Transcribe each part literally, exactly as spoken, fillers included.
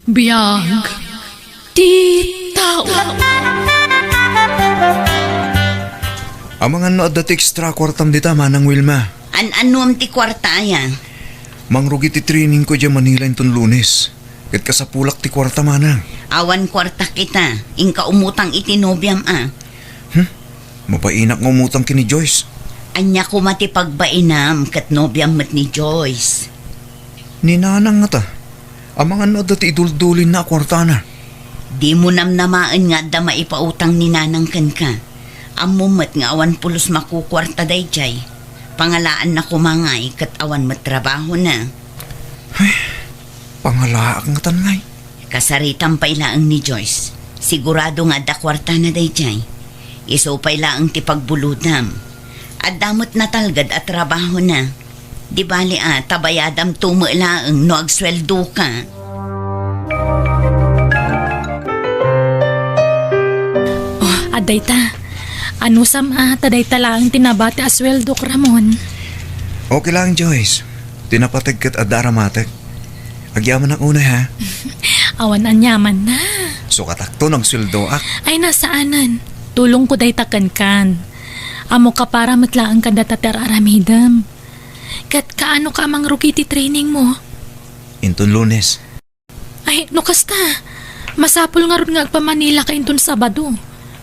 Biag ti tao. Amangan no adda ti extra kuartam dita, Manang Wilma. An-annuam ti kuarta aya? Mangrugi ti training ko idiay Manila inton Lunes. Ket kasapulak ti kuarta, Manang. Awan kuarta kita. Inka umutang iti nobiam a. Hmm? Mabainak nga umutang ken ni Joyce. Ania koma ti pagbainam ket nobiam met ni Joyce? Ni Nanang ngata. Amangan no adda ti iduldulinna a kuartana. Dimo namnamaen nga adda maipautang ni Nanang kenka. Ammom met nga awan pulos makukuarta daydiay. Pangalaanna koma ngay ket awan met trabahona. Ay, pangalaak ngatan ngay. Kasaritam pay laeng ni Joyce. Sigurado nga adda kuartana daydiay. Isu pay laeng ti pagbulodam. Adda met natalged a trabahona. Di bali a, ta bayadamto met laeng no agsueldoka. Oh, adda ita. Anusam a, ta dayta laeng ti nabati a sueldok, Ramon. Okay lang, Joyce. Ti napateg ket adda a ramateg. Agyamanak unay, ha? Awan aniamanna. Sukatakto no agsueldoak. Ay, na, saanen. Tulongko dayta kenkan. Ammoka para met laeng kadata ti ar-aramidem. Ket kaanoka a mangrugi ti training mo? Inton Lunes. Ay, no kasta, masapul ngarud nga agpa-Manila ka inton Sabado.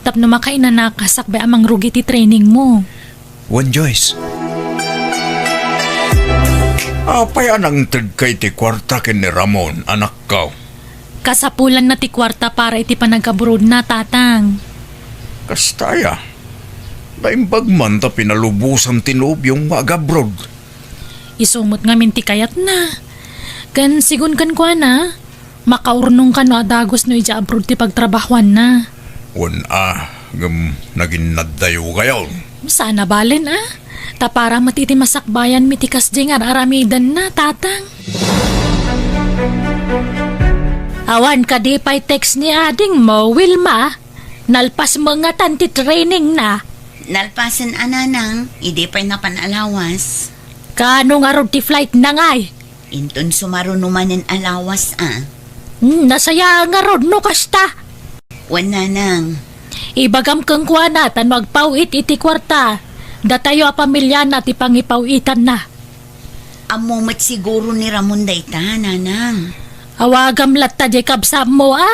Tapno makainanaka sakbay a mangrugi ti training mo. Wen, Joyce. Apay a nangtedka iti kuarta ken ni Ramon, anakko? Kasapulanna ti kuarta para iti panag-abroadna, Tatang. Kasta aya? Naimbag man ta pinalubosan ti nobiom nga ag-abroad. Isu met ngamin ti kayatna. Ken sigun kenkuana, makaurnongka no adagus no idiay abroad ti pagtrabahuanna. Wen a, ngem naginnaddayo gayon. Saan a balen a? Ta para met iti masakbayanmi ti kasdiay nga ar-aramidenna, Tatang. Awan kadi pay text ni adingmo, Wilma? Nalpas met ngatan ti trainingna? Nalpasen a, Nanang, idi pay napan a lawas. Kaano ngarud ti flightna ngay? Inton sumaruno manen a lawas a. Hmm, nasaya ngarud no kasta. Wen, Nanang. Ibagam kenkuana ta no agpaw-it iti kuarta, datayo a pamiliana ti pangipaw-itanna. Ammo met siguro ni Ramon dayta, Nanang. Awagam latta diay kabsatmo a.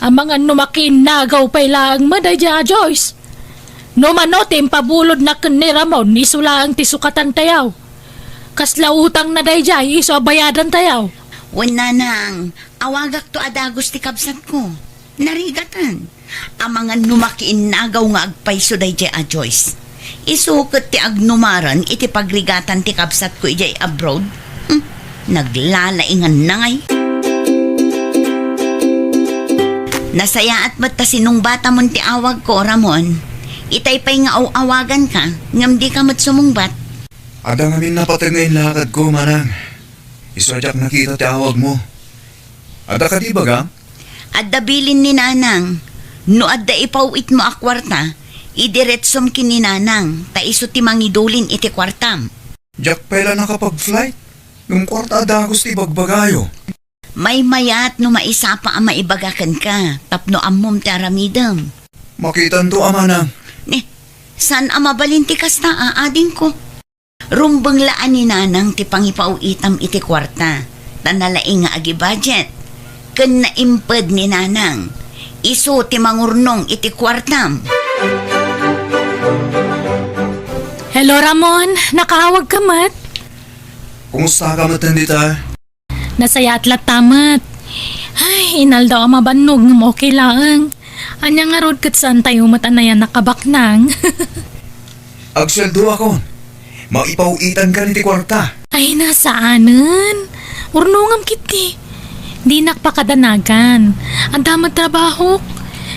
Amangan no makiinnagaw pay laeng met daydiay a Joyce. No mano ti impabulodna ken ni Ramon, isu laeng ti sukatantayo. Kasla utangna daydiay, isu a bayadantayo. Wen, Nanang, awagakto a dagus ti kabsatko. Narigatan. Amangan no makiinnagaw nga agpayso daydiay a Joyce. Isu ket ti agnumaran iti pagrigatan ti kabsatko idiay abroad. Hmm, naglalainganna ngay. Nasayaat met ta sinungbatamon ti awagko, Ramon. Itay pay nga aw-awaganka, ngem dika met sumungbat. Adda ngamin napateg nga inlakadko, Manang. Isu a diak nakita ti awagmo. Adda kadi ibagam? Adda bilin ni Nanang. No adda ipaw-itmo a kuarta, idiretsom ken ni Nanang, ta isu ti mangidulin iti kuartam. Diak pay la nakapag-flight. Ngem kuarta a dagus ti ibagbagayo. Maymayat no maisapa a maibaga kenka, tapno ammom ti aramidem. Makitanto a, Manang. Ne, saan a mabalin ti kasta a, adingko? Rumbeng la a ni Nanang ti pangipaw-itam iti kuarta, ta nalaing nga agi-budget. Ken naimped ni Nanang, isu ti mangurnong iti kuartam. Hello, Ramon. Nakaawagka met? Kumustaka met dita? Nasayaat latta met. Ay, inaldaw a mabannog ngem okay laeng. Ania ngarud ket saantayo met a nayanak a baknang? Agsueldoakon. Maipaw-itankan iti kuarta. Ay, na, saanen. Urnongam ketdi. Dinak pakadanagan. Adda met trabahok.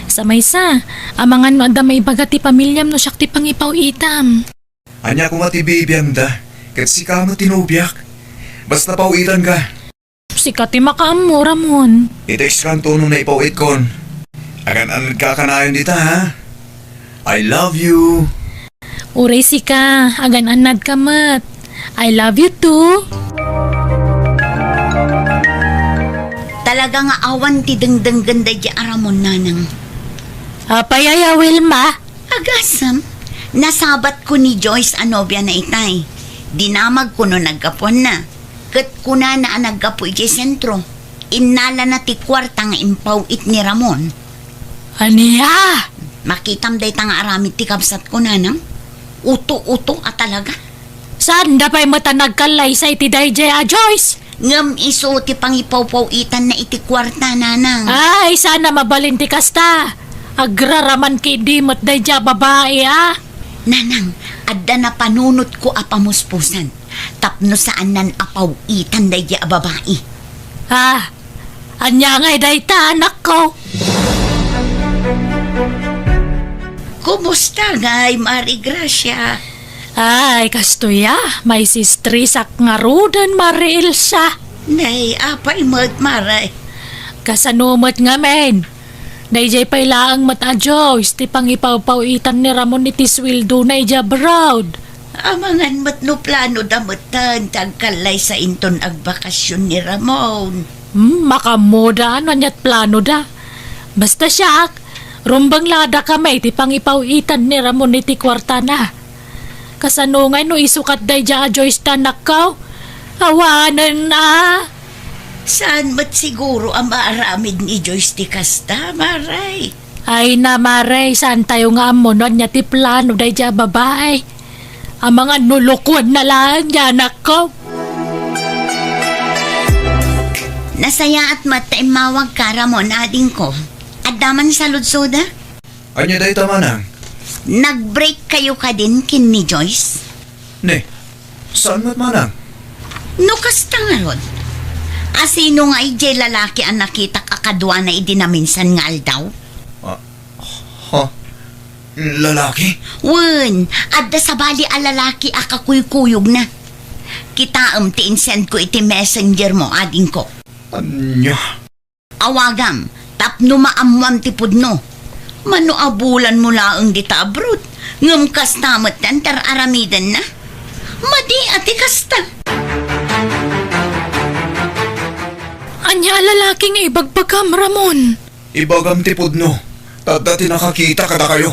Sa maysa, amangan no adda maibaga ti pamiliam no siak ti pangipaw-itam. Ania koma ti bibiangda, ket sika met ti nobiak. Basta paw-itanka. Sika ti makaammo, Ramon. I-text kanto no naipaw-itkon. Agan-annadka kanayon dita, ha? I love you. Uray sika, agan-annadka met. I love you too. Talaga nga awan ti dengdenggen daydi a Ramon, nanang. Apay aya, Wilma? Agasem, nasabatko ni Joyce a nobiana itay. Dinamagko no naggapuanna. Ket kunana a naggapu idiay sentro. Innalana ti kuarta nga impaw-it ni Ramon. Ania? Makitam dayta nga aramid ti kabsatko, nanang. Uto-uto a talaga. Saanda pay met a nagkallaysa iti daydiay a Joyce? Ngem isu ti pangipawpaw-itanna iti kuarta, nanang. Ay, saan a mabalin ti kasta. Agraraman ketdi met daydiay a babai, a. Nanang, adda napanunotko a pamuspusan tapno saannan a paw-itan daydiay a babai. Ah, ania ngay dayta, anakko? Kumusta ngay, Mari Gracia? Ay, kastoy a, maisistresak ngaruden, Mari Elsa. Nay, apay met, Mari? Kasano met ngamin? Daydiay pay laeng met a Joyce ti pangipawpaw-itan ni Ramon iti suweldona idiay abroad. Amangan met no planoda metten ti agkallaysa inton agbakasyon ni Ramon. Hmm, makaammoda no aniat planoda. Basta siak, rumbeng la a dakami ti pangipaw-itan ni Ramon iti kuartana. Kasano ngay no isukat daydiay a Joyce ta, anakko? Awanen a. Saan met siguro a maaramid ni Joyce ti kasta, Mari? Ay na, Mari, saantayo nga ammo no ania ti plano daydiay a babai. Amangan no lokoenna laeng diay anakko. Nasayaat met ta immawagka, Ramon, adingko. Adda man saludsoda? Ania dayta, manang? Nag-break kayo kadin ken ni Joyce? Ne, saan met, manang? No kasta ngarud, a sino ngay diay lalaki a nakitak a kaduana idi naminsan nga aldaw? Ah, ha? Lalaki? Wen, adda sabali a lalaki a kakuykuyogna. Kitaem ti insendko iti messenger mo, adingko. Ania? Awagam tapno maammoam ti pudno. Mano a bulanmo laeng dita abroad, ngem kasta met ti ar-aramidenna? Madi a ti kasta. Ania a lalaki nga ibagbagam, Ramon? Ibagam ti pudno, ta adda ti nakakita kadakayo.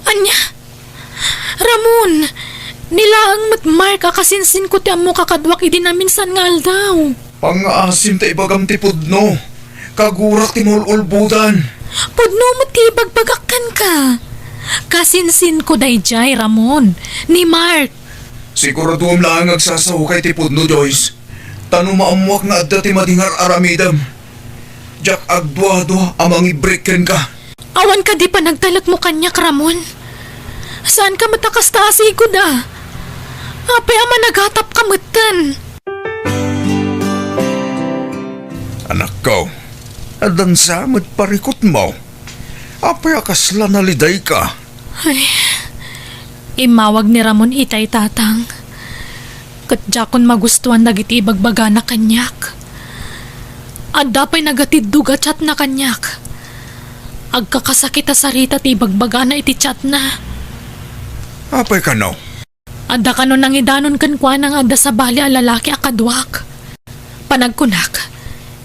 Ania? Ramon, ni laeng met Mark a kasinsinko ti ammoka kaduak idi naminsan nga aldaw. Pangngaasim ta ibagam ti pudno. Kagurak ti maul-ulbodan. Pudno met ti ibagbagak kenka. Kasinsinko daydiay, Ramon, ni Mark. Siguradoem laeng nga agsasaoka iti pudno, Joyce. Ta no maammoak nga adda ti madi nga ar-aramidem, diak agduadua a mangibreak kenka. Awan kadi panagtalekmo kaniak, Ramon? Saanka met a kasta a sigud a? Apay a managatapka metten? Anakko, adda sa met parikutmo. Apay a kasla nalidayka? Ay, immawag ni Ramon itay, Tatang. Ket diakon magustuan dagiti ibagbagana kaniak. Adda pay nagatiddog a chatna kaniak. Agkakasakit a sarita ti ibagbagana iti chatna. Apay kano? Adda kano nangidanon kenkuana nga adda sabali a lalaki a kaduak. Panagkunak,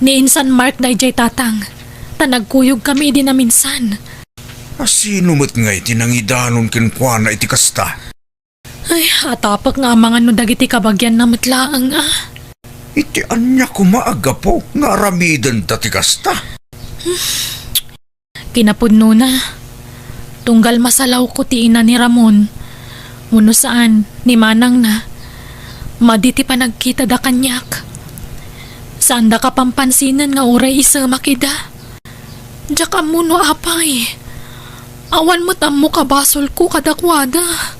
ni insan Mark daydiay, Tatang, ta nagkuyogkami idi naminsan. A sino met ngay ti nangidanon kenkuana iti kasta? Ay, atapek nga amangan no dagiti kabagianna met laeng a. Iti ania koma a gapu nga aramidenda ti kasta? Kinapudnona, tunggal masalawko ti ina ni Ramon, wenno saan, ni manangna, madi ti panagkitada kaniak. Saanda kapampansinan nga uray isemak ida. Diak ammo no apay. Awan met ammo kabasolko kadakuada.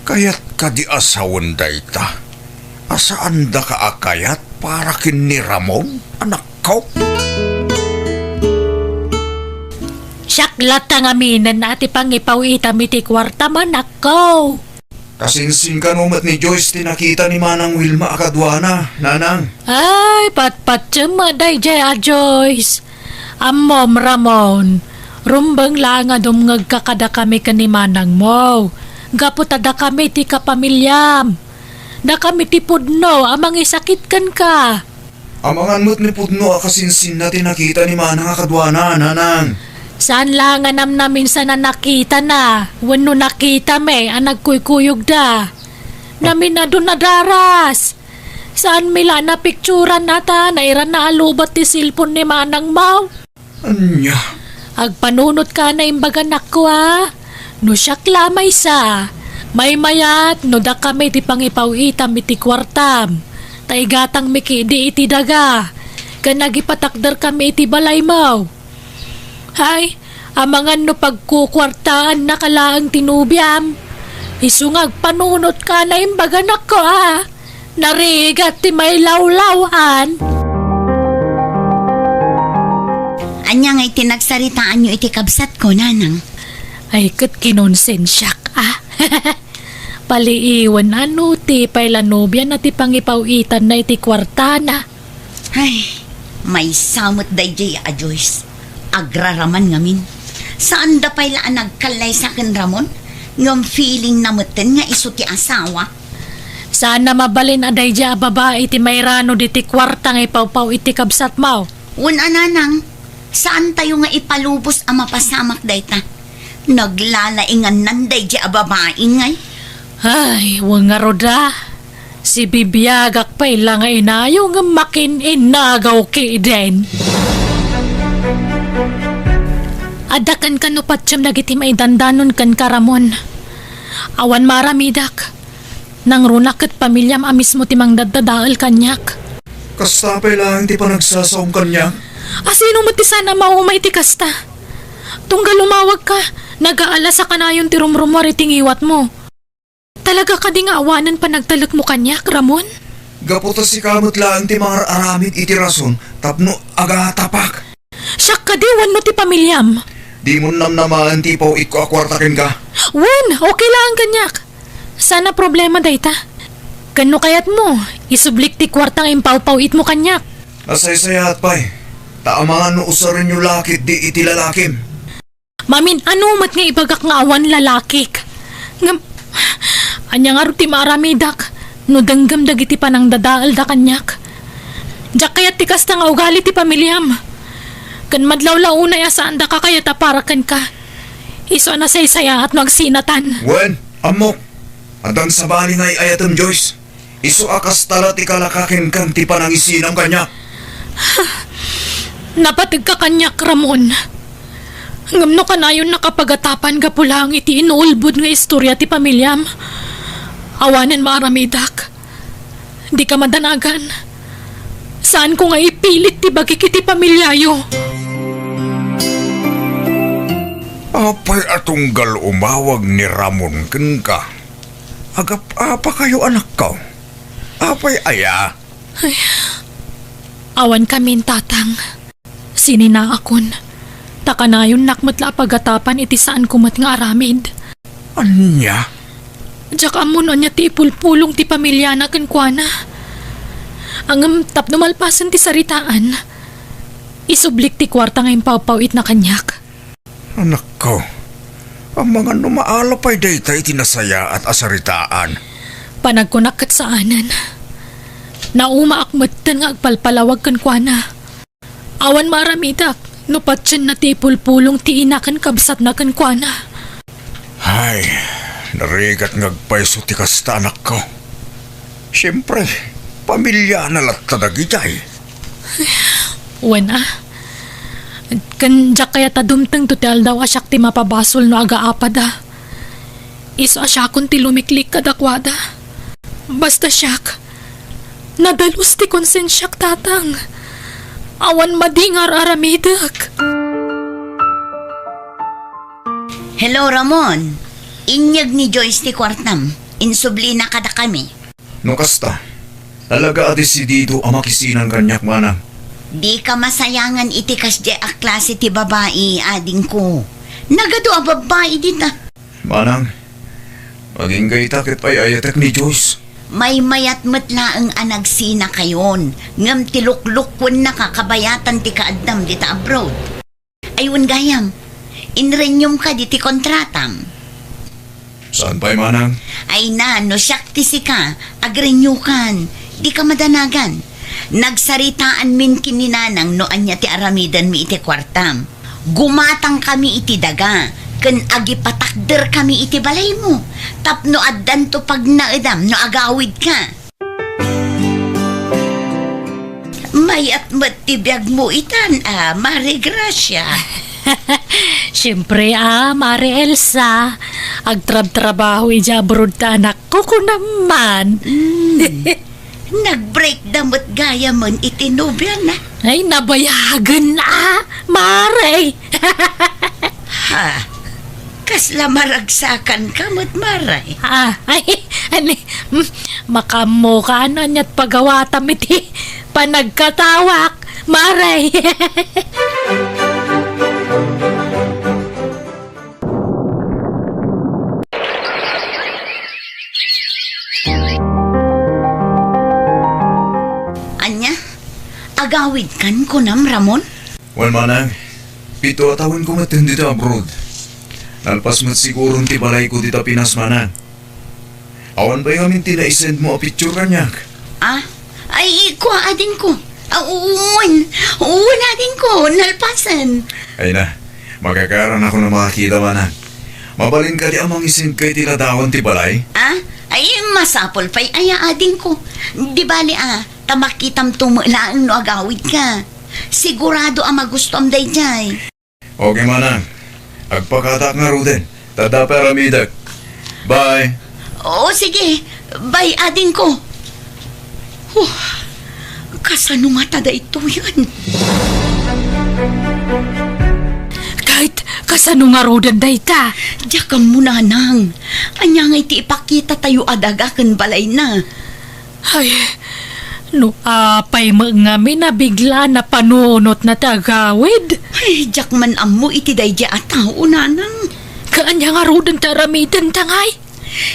Kayat kadi a sawen dayta? A saandaka a kayat para ken ni Ramon, anakko? Siak latta ngaminen a ti pangipaw-itam iti kuartam, anakko. Kasinsin kano met ni Joyce ti nakita ni Manang Wilma a kaduana, Nanang? Ay, patpatiem met daydiay a Joyce. Ammom, Ramon, rumbeng laeng a dumngegka kadakami ken ni manangmo, gapu ta dakami ti kapamiliam. Dakami ti pudno a mangisakit kenka. Amangan met ni pudno a kasinsinna ti nakita ni Manang a kaduana, Nanang. Saan la nga namnaminsan a nakitana, wenno nakitami a nagkuykuyogda. Namin a dun a daras. Saanmi la a napikturan a ta nairana a lobet ti cellphone ni Manang Mau. Ania? Agpanunotka a naimbag, anakko, a? No siak la a maysa, maymayat no dakami ti pangipaw-itam iti kuartam, ta igatangmi ketdi iti daga, ken agipatakderkami iti balaymo. Hay, amangan no pagkukuartaannaka laeng ti nobiam. Isu nga agpanunotka a naimbag, anakko, a? Narigat ti mailawlaw-an. Ania ngay ti nagsaritaanyo iti kabsatko, Nanang? Ay, ket kinonsensiak, a. Paliiwen a no ti pay la nobiana ti pangipaw-itanna iti kuartana. Ay, maysa met daydiay a Joyce. Agraraman ngamin. Saanda pay la a nagkallaysa ken Ramon, ngem feelingna metten nga isu ti asawa. Saan a mabalin a daydiay a babai ti mairano diti kuarta nga ipawpaw iti kabsatmo. Wen a, Nanang, saantayo nga ipalubos a mapasamak dayta. Naglalaingannan daydiay a babai ngay. Ay, wen ngarud a. Sibibiagak pay la nga inayo ngem makin-innagaw ketdin. Adda kenka no patiem dagiti maidandanon kenka, Ramon. Awan maaramidak. Nangruna ket pamiliam a mismo ti mangdaddadael kaniak. Kasta pay laeng ti panagsasaom kaniak? A sino met ti saan a mauma iti kasta? Tunggal umawagka, nagaalas a kanayon ti rumrumuar iti ngiwatmo. Talaga kadi nga awanen panagtalekmo kaniak, Ramon? Gapu ta sika met laeng ti mangar-aramid iti rason tapno agatapak. Siak kadi wenno ti pamiliam? Dimon namnamaen ti ipaw-itko a kuarta kenka. Wen, okay laeng kaniak. Saan a problema dayta. Ken no kayatmo, isublik ti kuarta nga impawpaw-itmo kaniak. Nasaysayaat pay, ta amangan no usarenyo la ketdi iti lalakim. Mamin-ano met nga ibagak nga awan lalakik? Ngem, ania ngarud ti maaramidak no denggem dagiti panangdadaelda kaniak? Diak kayat ti kasta nga ugali ti pamiliam. Ken madlawla unay a saandaka kayat a para kenka. Isu a nasaysayaat no agsinatan. Wen, ammok, addan sabali nga ay-ayatem, Joyce. Isu a kasta la ti kalaka kenka ti panangisinam kaniak. Napategka kaniak, Ramon. Ngem no kanayonnaka pagatapan gapu laeng iti inuulbod nga istorya ti pamiliam, awanen maaramidak. Dika madanagan. Saanko nga ipilit ti bagik iti pamiliayo. Apay a tunggal umawag ni Ramon kenka? Agap-apakayo, anakko. Apay aya? Ay, awan kamin, Tatang. Sininaakon. Ta kanayonnak met la a pagatapan iti saanko met nga aramid. Ania? Diak ammo no ania ti ipulpulong ti pamiliana kenkuana. Ngem tapno malpasen ti saritaan, isublik ti kuarta nga impawpaw-itna kaniak. Anakko, amangan no maala pay dayta iti nasayaat a saritaan. Panagkunak ket saanen. Naumaak metten nga agpalpalawag kenkuana. Awan maaramidak no patienna ti ipulpulong ti ina ken kabsatna kenkuana. Ay, narigat nga agpayso ti kasta, anakko. Siempre, pamiliana latta dagidiay. Wen a. Ken diak kayat a dumtengto ti aldaw a siak ti mapabasol no agaapada. Isu a siakon ti lumiklik kadakuada. Basta siak, nadalus ti konsensiak, Tatang. Awan madi nga ar-aramidek. Hello, Ramon. Inyeg ni Joyce ti kuartam. Insublina kadakami. No kasta, talaga a desidido a makisinan kaniak, manang. Dika masayangan iti kasdiay a klase ti babai, adingko. Nagadu a babbai dita. Manang, agingga ita ket ay-ayatek ni Joyce. Maymayat met laeng a nagsinakayon, ngem ti luklukuennaka kabayatan ti kaaddam dita abroad. Ay, wen gayam, inrenyuem kadi ti kontratam. Saan pay, manang? Ay na, no siak ti sika, agrenyukan. Dika madanagan. Nagsaritaanmin ken ni Nanang no ania ti aramidenmi iti kuartam. Gumatangkami iti daga, ken agipatakderkami iti balaymo, tapno addanto pagnaedam no agawidka. Mayat met ti biagmo itan, a, Mare Gracia. Siempre, a, Mare Elsa. Agtrabtrabaho idiay abroad ta anakko, kunam man. Mm. Nag-break da met gayamen iti nobiana. Ay, nabayagen, a, Mare. Ha? Kasla maragsakanka met, Mare? Ah, ay, ani, mm, makaammoka no aniat pagawatam iti panagkatawak, Mare. Ania? Agawidkan kunam, Ramon? Wen, manang, pito a tawenko met dita abroad. Nalpas met siguron ti balayko dita Pinas, manang. Awan pay ngamin ti naisendmo a picture kaniak. Ah? Ay, kua, adingko. Ah, wen, wen, adingko, nalpasen. Ay na, makakaranakon a makakita, manang. Mabalin kadi a mangisend ka iti ladawan ti balay? Ah? Ay, masapul pay aya, adingko. Di bali, a, ta makitamto met laeng no agawidka. Sigurado a magustuam daydiay. Okay, manang. Agpakatak ngaruden. Ta adda pay aramidek. Bye. O, sige. Bye, adingko. Huh, kasano ngata daytoyen? Ket kasano ngaruden dayta? Diak ammo, nanang. Ania ngay ti ipakitatayo a daga ken balayna? Ay, no apay met ngamin a bigla a napanunotna ti agawid? Ay, diak man ammo iti daydiay a tao, nanang. Ket ania ngaruden ti aramidenta ngay?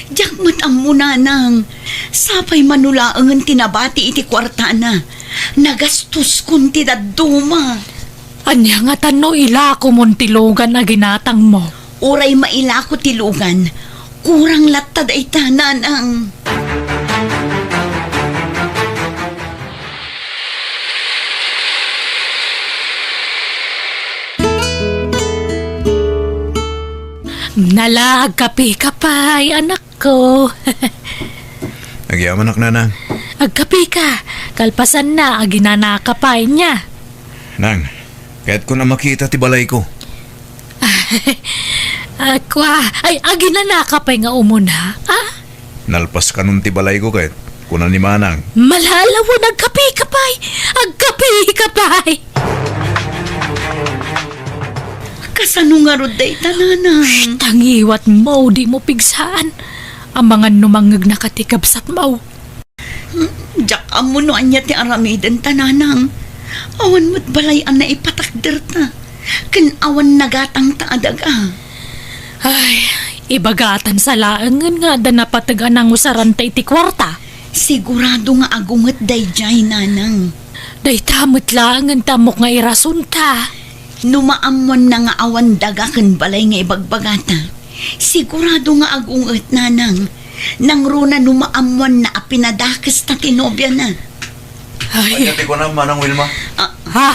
Diak met ammo, nanang. Sapay mano laengen ti nabati iti kuartana. Nagastoskon ti dadduma. Ania ngata no ilakomon ti lugan a ginatangmo? Uray mailako ti lugan, kurang latta dayta, nanang. Nala, agkapeka pay, anakko. Agyamanak, nanang. Agkapeka, kalpasanna, aginanaka pay, ania? Nang, kayatko a makita ti balayko. Ah, kua, ay, aginanaka pay nga umuna, a? Nalpaskanon ti balayko ket kuna ni manang. Malalawan, agkapeka pay! Agkapeka pay! Kasano ngarud dayta, nanang? Shh, tangiwatmo, dimo pigsaan. Amangan no mangngegnaka ti kabsatmo. Hmm, diak ammo no ania ti aramidenta, nanang. Awan met balay a naipatakderta. Ken awan nagatangta a daga. Ay, ibagatan sa laengen nga adda napateg a nangusaranta iti kuarta. Sigurado nga agunget daydiay, nanang. Dayta met laengen ti ammok nga irasonta. No maammoanna nga awan daga ken balay nga ibagbagata, sigurado nga agunget, nanang. Nangruna no maammoanna a pinadakesta ti nobiana. Ay. Ania ti kunam, Manang Wilma? Ah. Ha?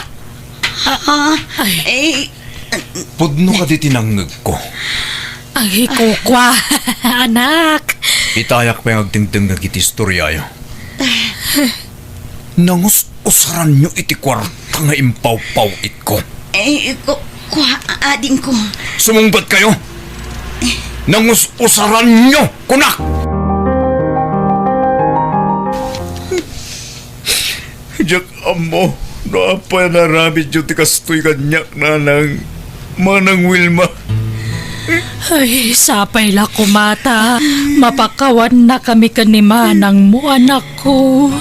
Ha? Ay. Eh, pudno kadi ti nangngegko? Ay, kukua, anak. Itayak pay nga agdengdengngeg iti istoriayo. Nangus-usaranyo iti kuarta nga impawpaw-itko. Eh, ku-, kua, adingko. Sumungbatkayo! Nangus-usaranyo, kunak! Diak ammo no apay a naaramidyo ti kastoy kaniak, nanang, Manang Wilma. Ay, sapay la koma ta mapakawannakami ken ni manangmo, anakko.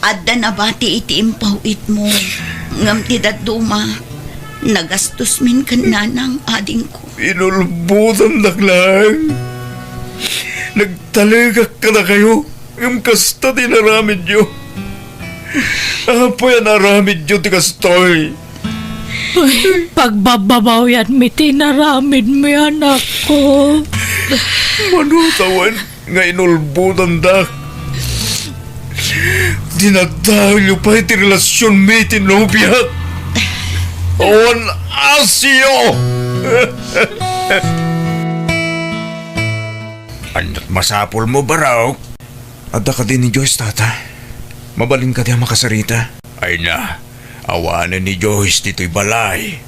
Adda nabati iti impaw-itmo, ngem ti dadduma, nagastosmin ken nanang, adingko. Inulbodandak laeng. Nagtalekak kadakayo. Ngem kasta ti inaramidyo. Apay a naaramidyo ti kastoy? Uy, pagbabbabawyanmi ti inaramidmi, anakko. Mano ta wen nga inulbodandak? Dinadaelyo pay ti relasionmi ti nobiak. Awan asio! Ania't masapulmo, Barok? Adda kadi ni Joyce, Tata? Mabalin kadi a makasarita? Ay na, awanen ni Joyce ditoy balay.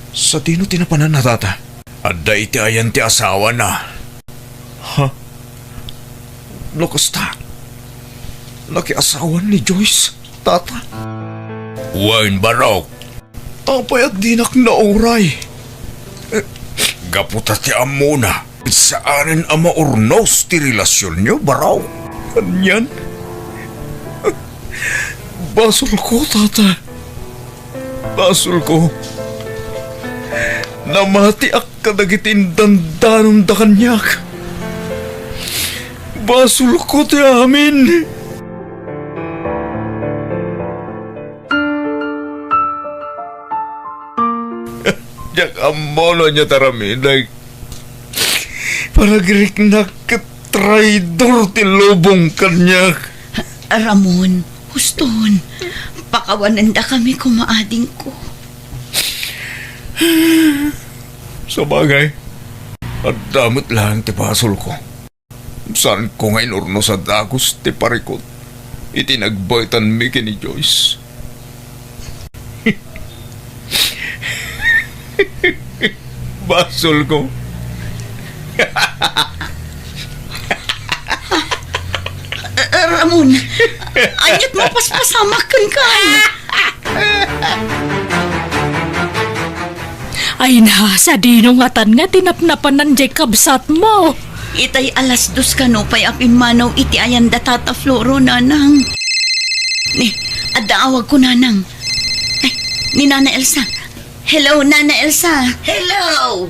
Sadino ti napananna, Tata? Adda iti ayan ti asawana. Ha? No kasta, nakiasawan ni Joyce, Tata? Wen, Barok. Apay a dinak nauray? Gapu ta ti ammona, saanen a maurnos ti relasionyo, Barok. Anian? Basolko, Tata. Basolko. Namatiak kadagiti indandanonda kaniak. Basolko ti amin. Diak ammo no ania ti aramidek. Panagriknak ket traidor ti lubong kaniak. Ramon, huston. Pakawanendakami koma, adingko. Sabagay, adda met laeng ti basolko. Saanko nga inurnos a dagus ti parikut iti nagbaetanmi ken ni Joyce. Basolko. Ramon, ania't mapaspasamak kenka? Ay na, sadino ngatan nga ti napnapanan diay kabsatmo? Itay alas dos kano pay a pimmanaw iti ayan da Tata Floro, nanang. Ni, adda awagko, nanang. Ay, ni Nana Elsa. Hello, Nana Elsa. Hello!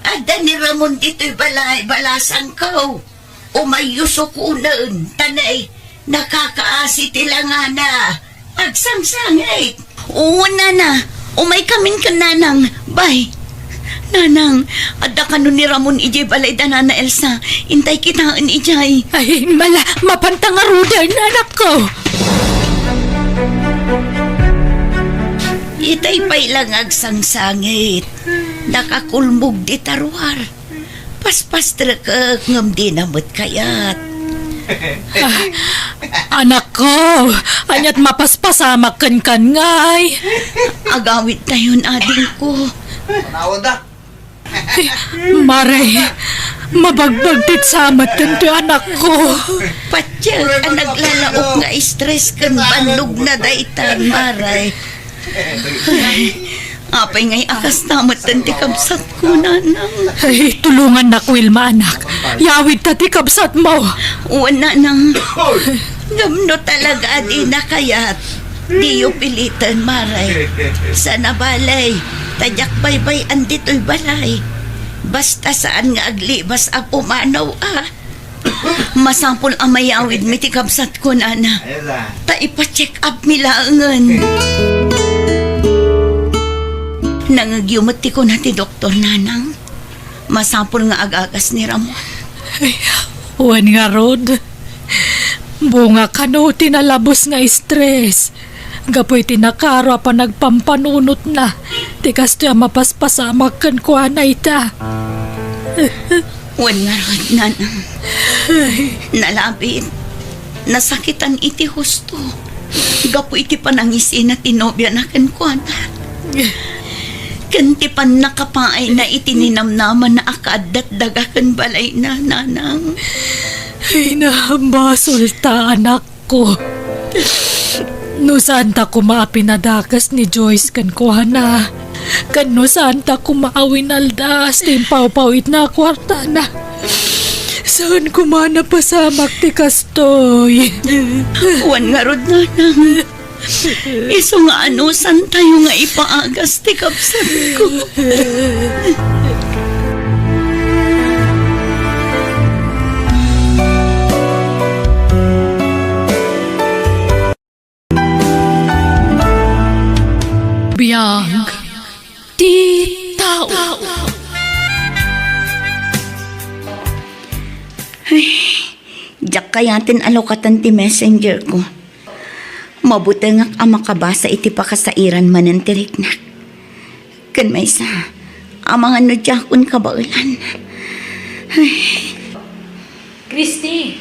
Adda ni Ramon ditoy balay, balasangko. Umayyo sukonen, ta nay, nakakaasi ti langana. Agsangsangit. Oo, nana. Umaykamin ken nanang. Bay. Nanang, adda kano ni Ramon idiay balay da Nana Elsa. Intay kitaen idiay. Ay, mala, mapanta ngaruden, anakko. Itay pay lang agsangsangit. Nakakulmog dita ruar. Paspastrekek ngem dina met kayat. Ah, anakko, ania't mapaspasamak kenkan ngay? Agawidtayon, adingko. Mare, mabagbagtit sa met daytoy anakko. Patiek a naglalaok nga stress ken bannogna daytan, mare. Ay, apay ngay a kasta metten ti kabsatko, nanang? Ay, tulongannak, Wilma, anak. Yawidta ti kabsatmo. Wen, nanang. Ngem no talaga a dina kayat, diyo piliten, mare. Sana balay, ta diak baybay-an ditoy balay. Basta saan nga aglibas a pumanaw, a. Masapul a mayawidmi ti kabsatko, nana. Ta ipa-check up mi laengen. Nangngegyo met ti kuna ti doktor, nanang. Masapul nga agagas ni Ramon. Ay, wen ngarud. Bunga kano ti nalabos nga stress. Gapu iti nakaro a panagpampanunotna, ti kastoy a mapaspasamak kenkuana ita. Wen ngarud, nanang. Nalabit, nasakitan iti husto. Gapu iti panangisina ti nobiana kenkuana. Ken ti pannakapaayna iti ninamnamana a kaaddat daga ken balayna, nanang. Ay, nabasolta, anak. Ko. No saanta koma a pinadakes ni Joyce kenkuana, ken no saanta koma a winaldas ti impawpawitna a kuartana, saan koma a napasamak ti kastoy. Wen ngarud, nanang. Isu nga anusantayo nga ipaagas ti kabsatko. Biag ti tao. Ay, diak kayaten a lukatan ti messenger ko. Mabutengak a makabasa iti pakasairan manen ti riknak. Ken maysa, amangan no diakon kabaelan. Ay. Christy,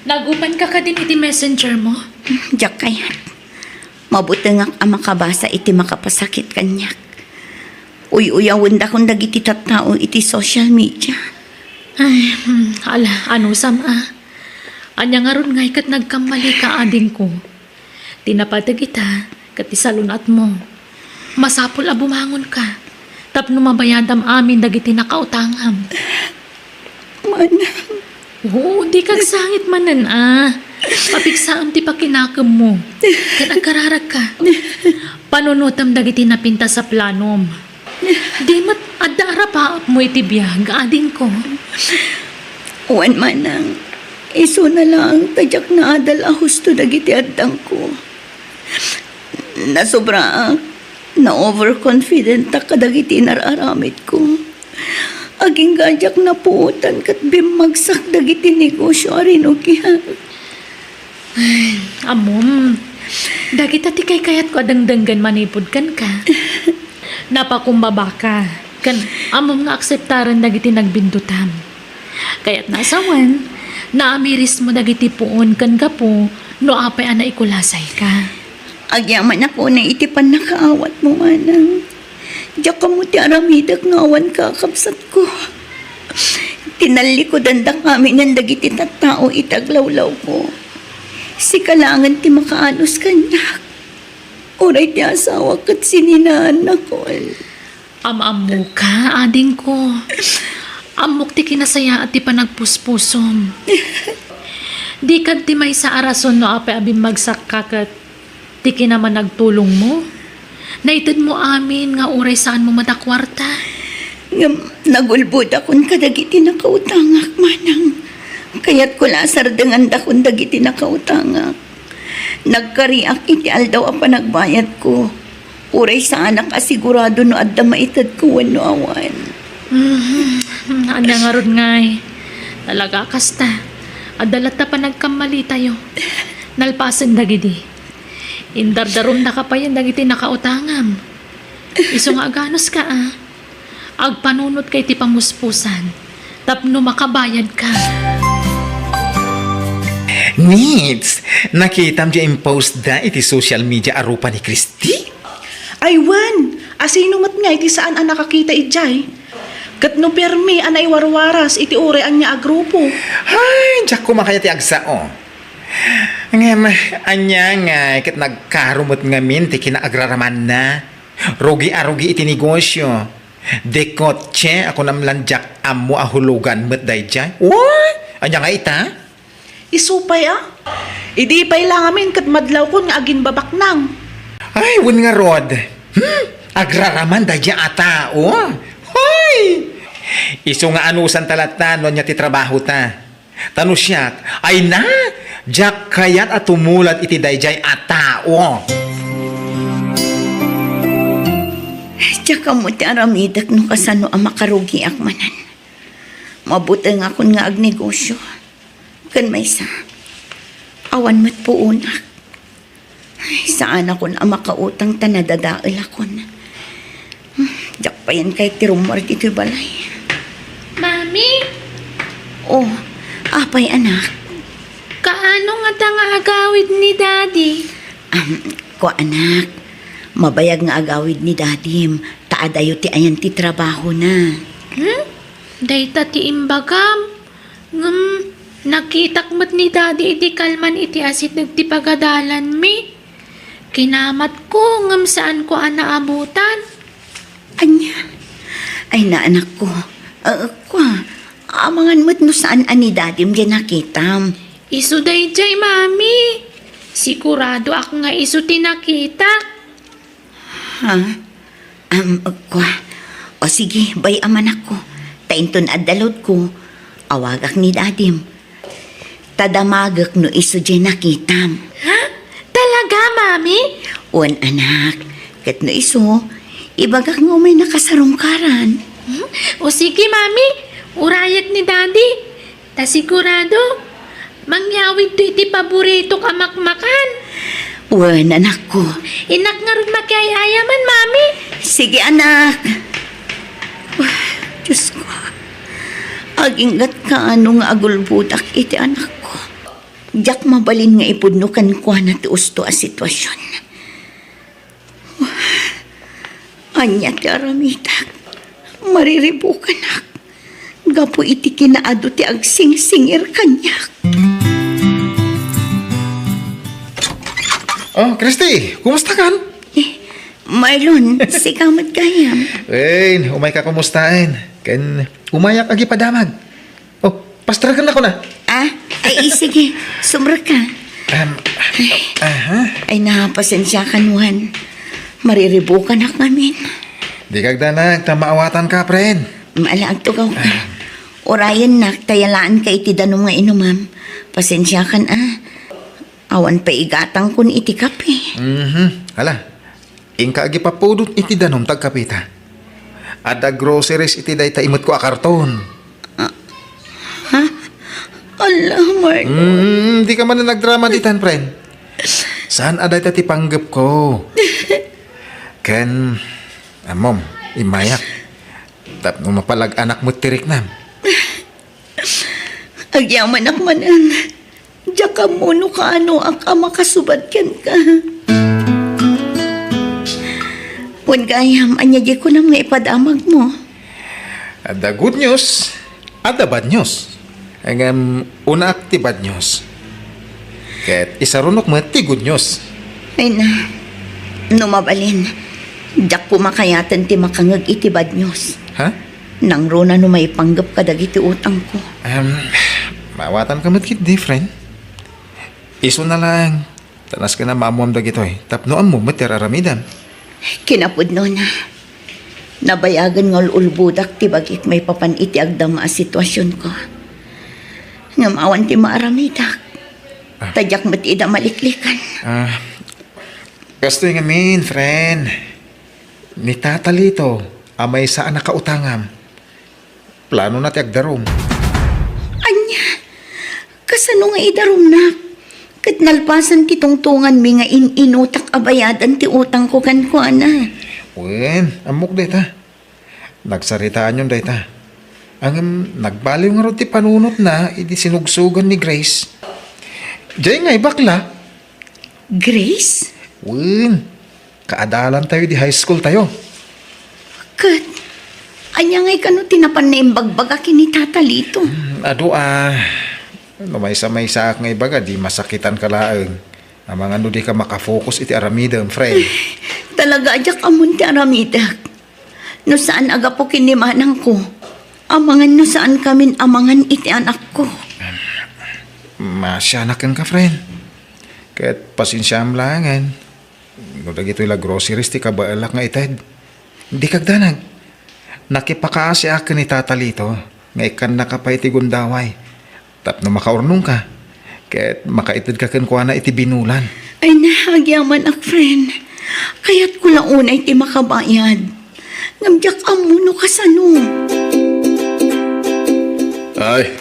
nagupanka kadin iti messenger mo? Diak kayat. Mabutengak a makabasa iti makapasakit kaniak. Uy-uyawendakon dagiti tattao iti social media. Ay, hmm, ala, anusam a. Ania ngarud ngay ket nagkammalika, adingko? Ti napateg ita ket ti salun-atmo. Masapul a bumangonka tapno mabayadam amin dagiti nakautangam. Manang. Oo, dika agsangit manen a. Papigsaem ti pakinakemmo. Ket agkararagka. Panunotem dagiti napintas a planom. Di met adda arapaapmo iti biag, adingko. Wen, manang, isuna laeng ta diak naadal a husto dagiti addangko. Nasobraak, na-overconfidentak kadagiti inar-aramidko. Agingga diak napuotan ket bimmagsak dagiti negosio a rinugiak. Ay, ammom, dagita ti kaykayatko a dengdenggen manipud kenka. Napakumbabaka, ken ammom nga akseptaren dagiti nagbindutam. Kayatna a sawen, naamirismo dagiti puon ken gapu no apay a naikulasayka. Agyamanak unay iti pannakaawatmo, manang. Diak ammo ti aramidek nga awan kakabsatko. Tinallikudandak aminen dagiti tattao iti aglawlawko. Sika laengen ti makaanus kaniak. Uray ti asawak ket sininaannakon. Am-ammoka, adingko. Ammok ti kinasayaat ti panagpuspusom. Dika ti maysa a rason no apay a bimmagsakka ket ti kinamanagtulongmo. Naitedmo amin nga uray saanmo met a kuarta. Ngem nagulbodakon kadagiti nakautangak, manang. Kayatko la a sardengandakon dagiti nakautangak. Nagkariak iti aldaw a panagbayadko. Uray saanak a sigurado no adda maitedko wenno awan. Mhm. Ania ngarud ngay? Talaga kasta. Adda latta panagkammalitayo. Nalpasen dagidi. Indardarumnaka payen dagiti nakautangam. Isu nga aganuska a. Agpanunotka iti pamuspusan tapno makabayadka. Nits, nakitam ti impostda iti social media a rupa ni Christy? Ay wen, asino met ngay ti saan a nakakita idiay? Ket no permi a naiwarwaras iti uray ania a grupo? Ay, diak koma kayat ti agsao. Ngem, ania ngay ket nagkaro met ngamin ti kinaagraramanna? Rugi a rugi iti negosio. Dikotse a kunam lan diak ammo a hulugan met daydiay. Uy! Ania nga ita? Isu pay a? Idi pay la ngamin ket madlawkon nga aginbabaknang. Ay, wen ngarud. Hmm? Agraraman daydiay a tao? Hoy! Isu nga anusanta latta no ania ti trabahota. Ta no siak, ay na, diak kayat a tumulad iti daydiay a tao. Diak ammo ti aramidek no kasano a makarugiak manen. Mabutengakon nga agnegosio. Ken maysa, awan met puonak. Ay, saanakon a makautang ta nadadaelakon. Hmm, diak payen kayat ti rummuar ditoy balay. Mami? Oh, apay, anak? Kaano ngata nga agawid ni Daddy? Am, kua, anak, mabayag nga agawid ni Dadim, ta adayo ti ayan ti trabahona. Hmm? Dayta ti imbagam? Ngem nakitak met ni Daddy idi kalman iti asideg ti pagadalanmi. Kinamatko ngem saanko a naabutan. Ania? Ay, naanakko. Ah, kua, amangan met no saan a ni Dadim diay nakitam. Isu daydiay, Mami. Siguradoak nga isu ti nakitak. Ha? Am, kua. O sige, bay-am, anakko. Ta inton adda loadko, awagak ni Dadim. Ta damagek no isu diay nakitam. Ha? Talaga, Mami? Wen, anak. Ket no isu, ibagak nga umay nakasarungkaran. Hmm? O sige, Mami. Urayek ni Daddy. Ta sigurado, mangyawidto iti paboritok a makmakan. Wen, anakko. Innak ngarud makiay-ayaman, Mami. Sige, anak. Diyos ko, aginggat kaano nga agulbodak iti anakko. Diak mabalin nga ipudno kenkuana ti usto a sitwasyon. Ania ti aramidak? Mariribukanak gapu iti kinaadu ti agsingsingir kaniak. Oh, Christy, kumusta kan? Eh, Marlon, sika met gayam. Wen, umayka kumustaen. Ken umayak agipadamag. Oh, pastreken ako na. Ah? Ay, sige. Sumrek ka. Um, aha. Ay na, pasensiakan, Juan. Mariribukanak ngamin. Dika agdanag, ta maawatanka, pren. Ala, agtugaw ka. Urayennak, ta yalaanka iti danum nga inumam. Pasensiakan, ah. Awan pay igatangkon iti kape. Mhm. Ala, inka agipapudot iti danum ta agkapeta. Adda groceries iti dayta imetko a karton. Ah, ha? Ala, Marlon. Mm, dika man nagdrama ditan, pren. Saan a dayta ti panggepko? Ken, ammom, immayak. Tapno mapalag-anak met ti riknam. Agyamanak manen. Diak ammo no kaanoak a makasubad kenka. Wen gayam, ania diay kunam nga ipadamagmo? Adda good news, adda bad news. Ngem, unaak ti bad news. Ket isarunok met ti good news. Ay na, no mabalin, diak koma kayaten ti makangeg iti bad news. Ha? Nangruna no maipanggep kadagiti utangko. Em, maawatanka met ketdi, friend. Isuna laeng, ta nasken a maammuam dagitoy, tapno ammom met ti ar-aramidem. Kinapudnona, nabayagen nga ul-ulbodak ti bagik maipapan iti agdama a situasionko. Ngem awan ti maaramidak. Ah. Ta diak met ida maliklikan. Ah, kastoy ngamin, friend. Ni Tata Lito, a maysa a nakautangam, planona ti agdarum. Ania? Kasano nga idarumnak? Ket nalpasen ti tungtunganmi nga in-inutak a bayadan ti utangko kenkuana. Wen, ammok dayta. Nagsaritaanyon dayta. Ngem nagbaliw ngarud ti panunotna idi sinugsogan ni Grace. Diay ngay bakla. Grace? Wen, kaadalantayo idi high school tayo. Ket, ania ngay kano ti napan naimbagbaga ken ni Tata Lito? Hmm, adu a, no maysa-maysaak nga ibaga, di masakitanka laeng. Amangan no dika makafocus iti aramidem, friend. Talaga a diak ammon ti aramidek. No saan a gapu ken ni manangko, amangan no saankamin amangan iti anakko. Maasianak kenka, friend. Ket pasensiam laengen no dagitoy la groceries ti kabaelak nga ited. Dika agdanag. Nakipakaasiak ken ni Tata Lito nga ikkannaka pay iti gundaway. Tapno makaurnongka, ket makaitedka kenkuana iti binulan. Ay na, agyamanak, friend. Kayatko la unay ti makabayad. Ngem diak ammo no kasano. Ay,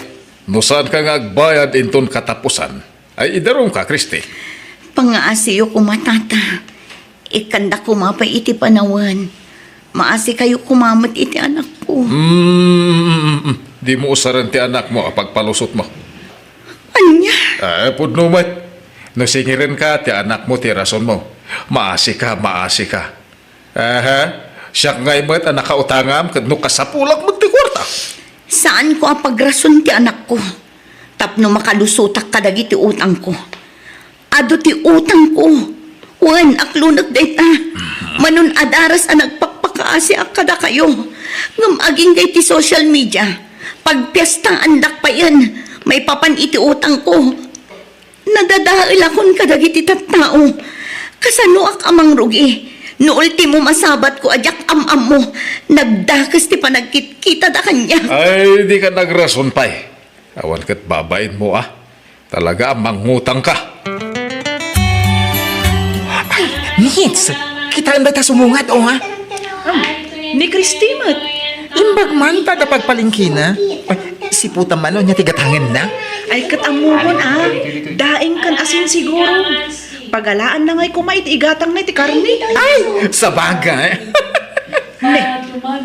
no saanka nga agbayad inton katapusan, ay idarumka, Christy. Pangaasiyo koma, Tata. Ikkanda koma pay iti panawen. Maasikayo koma met iti anakko. Mm, mm, mm, mm. Dimo usaren ti anakmo a pagpalusotmo. Ania? Eh, pudno met. No singirenka, ti anakmo ti rasonmo. Maasika, maasika. Aha. Siak ngay met a nakautangam ket no kasapulak met ti kuarta. Saanko a pagrason ti anakko. Tapno makalusotak kadagiti utangko. Adu ti utangko. Wen, aklonek dayta. Manon a daras a nagpakpakaasiak kadakayo. Ngem agingga iti social media, pagpiestaandak payen maipapan iti utangko. Nadadaelakon kadagiti tattao. Kasanoak a mangrugi? No ultimo masabatko a diak am-ammo, nagdakes ti panagkitkitada kaniak. Ay, dika nagrason pay. Awan ket babainmo a. Talaga a mangutangka. Ay, Nits! Kitaem dayta sumungad, o, ha? Ni Christy met. Imbag man ta adda pagpalengkena. Ay, siputan man, o, nia ti gatangenna? Ay, ket ammomon, a. Daing ken asin siguro. Pagalaanna ngay koma iti igatangna iti karne. Ay, sabagay. Ne,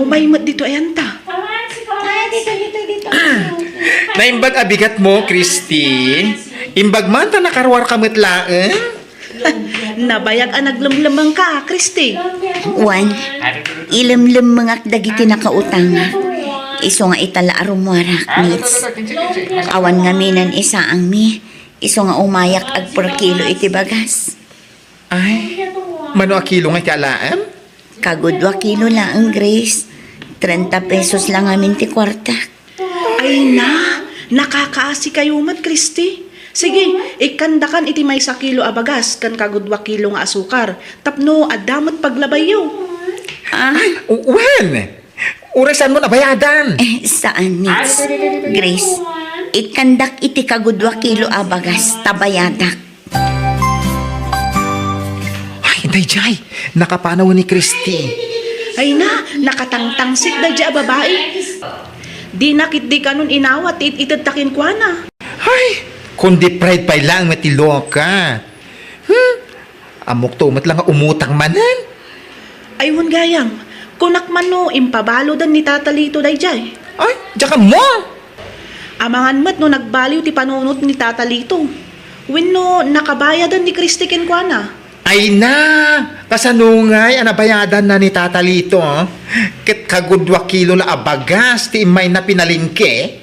umay met dito ayanta. Ah, dito, dito, dito. Naimbag a bigat mo, Christy. Imbag man ta nakaruarka met laeng. Nabayag a naglemlemmengka, Christy. Wen, ilemlemmengak dagiti nakautang. Isu nga ita la a rummuarak, Mitch. Awan ngamin a isaangmi. Isu nga umayak agperkilo iti bagas. Ay, mano a kilo nga iti alaem? Kagudua kilo laeng, Grace. Trenta pesos la ngamin ti kuarta. Ay na, nakakaasi kayo met, Christy. Sige, ikkandakan iti maysa kilo a bagas ken kagudua kilo nga asukar tapno adda met paglabayyo. Ah, U-, wen, uray saan mo nabayadan? Eh, saan, Mitch? Grace, ikkandak iti kagudua kilo a bagas, ta bayadak. Ay, dayjay, nakapanaw ni Christy. Ay na, nakatangtangsit dayjay a babai. Dina ketdi kanon inawat ti it-itedta kenkuana. Ay, kundi pride pay laeng ti loka. Hmm? Ammok to met la nga umutang manen. Ay, wen gayam, kunak man no impabalodan ni Tata Lito dayjay. Ay, diak ammo. Amangan met no nagbaliw ti panunot ni Tata Lito. Wenno nakabayadan ni Christy kenkuana. Ay na, kasano ngay a nabayadanna ni Tata Lito, ah? Ket kagudua kilo la a bagas ti immayna pinalengke?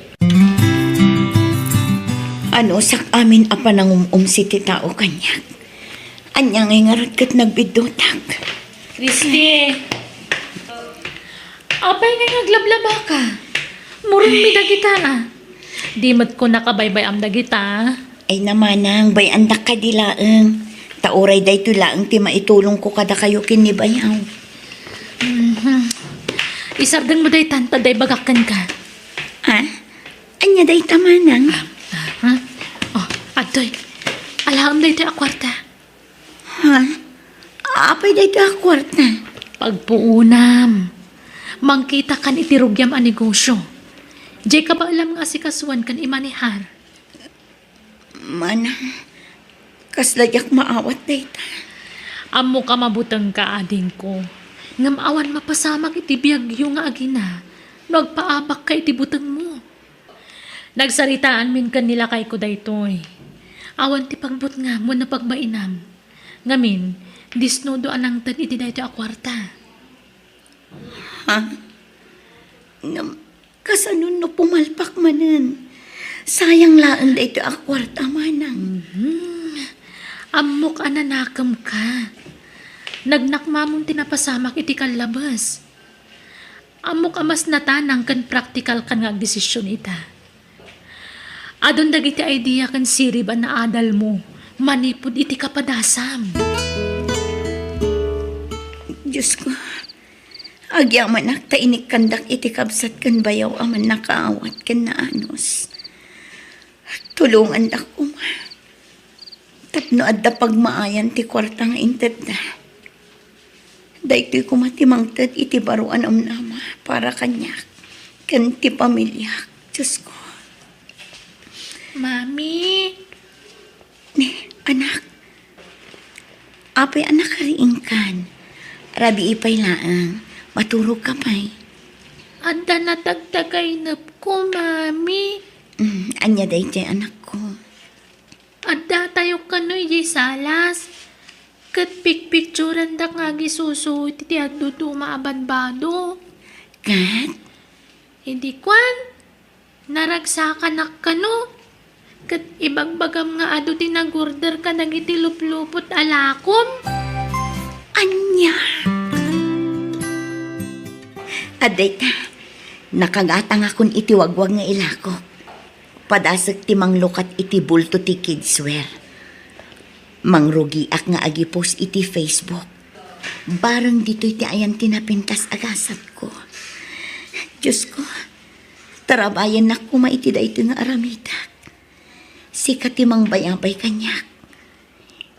Anusak amin a panangum-umsi ti tao kaniak. Ania ngay ngarud ket nagbiddutak? Christy! Apay ngay nga aglablabaka? Murimmi dagita, a. Di met ko nakabaybay-am dagita. Ay na manang, bay-andak kadi laeng. Ta uray daytoy laeng ti maitulongko kadakayo ken ni bayaw. Mhm. Isardengmo daytan, ta adda ibagak kenka. Ha? Ania dayta manang? Ah, ah, ha? Oh, adtoy. Alaem daytoy a kuarta. Ha? Apay daytoy a kuarta? Pagpuonam. Mangkitakan iti rugiam a negosio. Diay kabaelam nga asikasuan ken imanehar. Manang, kasla diak maawat dayta. Ammok a mabutengka, adingko. Ngem awan mapasamak iti biagyo nga agina no agpaabakka iti butengmo. Nagsaritaanmin ken ni lakayko daytoy. Awan ti pagbutngam wenno pagbainam. Ngamin, disnudo a nangted iti daytoy a kuarta. Ha? Ngem, kasano no pumalpak manen? Sayang laeng daytoy a kuarta, manang. Mhm. Ammok a nanakemka. Nagnakmamon ti napasamak iti kallabes. Ammok a mas natanang ken praktikalkan nga agdesision ita. Adun dagiti idea ken sirib a naadalmo manipud iti kapadasam. Diosko, agyamanak ta inikkandak iti kabsat ken bayaw a mannakaawat ken naanus. Tulongandak koma tapno adda pagmaayan ti kuarta nga intedda. Daytoy koma ti mangted iti baro a namnama para kaniak ken ti pamiliak, Diosko. Mami. Ni, anak. Apay a nakariingkan? Rabii pay laeng. Maturogka pay. Adda natagtagaynepko, Mami. Mm, ania daytoy, anakko? Addatayo kano idiay salas, ket pikpikturandak nga agisusuot iti adduduma a badbado. Ket? Idi kuan, naragsakanak kano, ket ibagbagam nga adu ti nag-order kadagiti luplupot a lakom. Ania? Adda ita, nakagatangakon iti wagwag nga ilakok. Padasek ti manglukat iti bulto ti kidswear. Mangrugiak nga agipost iti Facebook. Bareng ditoy ti ayan ti napintas a gasatko. Diosko, tarabayannak koma iti daytoy nga aramidak. Sika ti mangbayabay kaniak.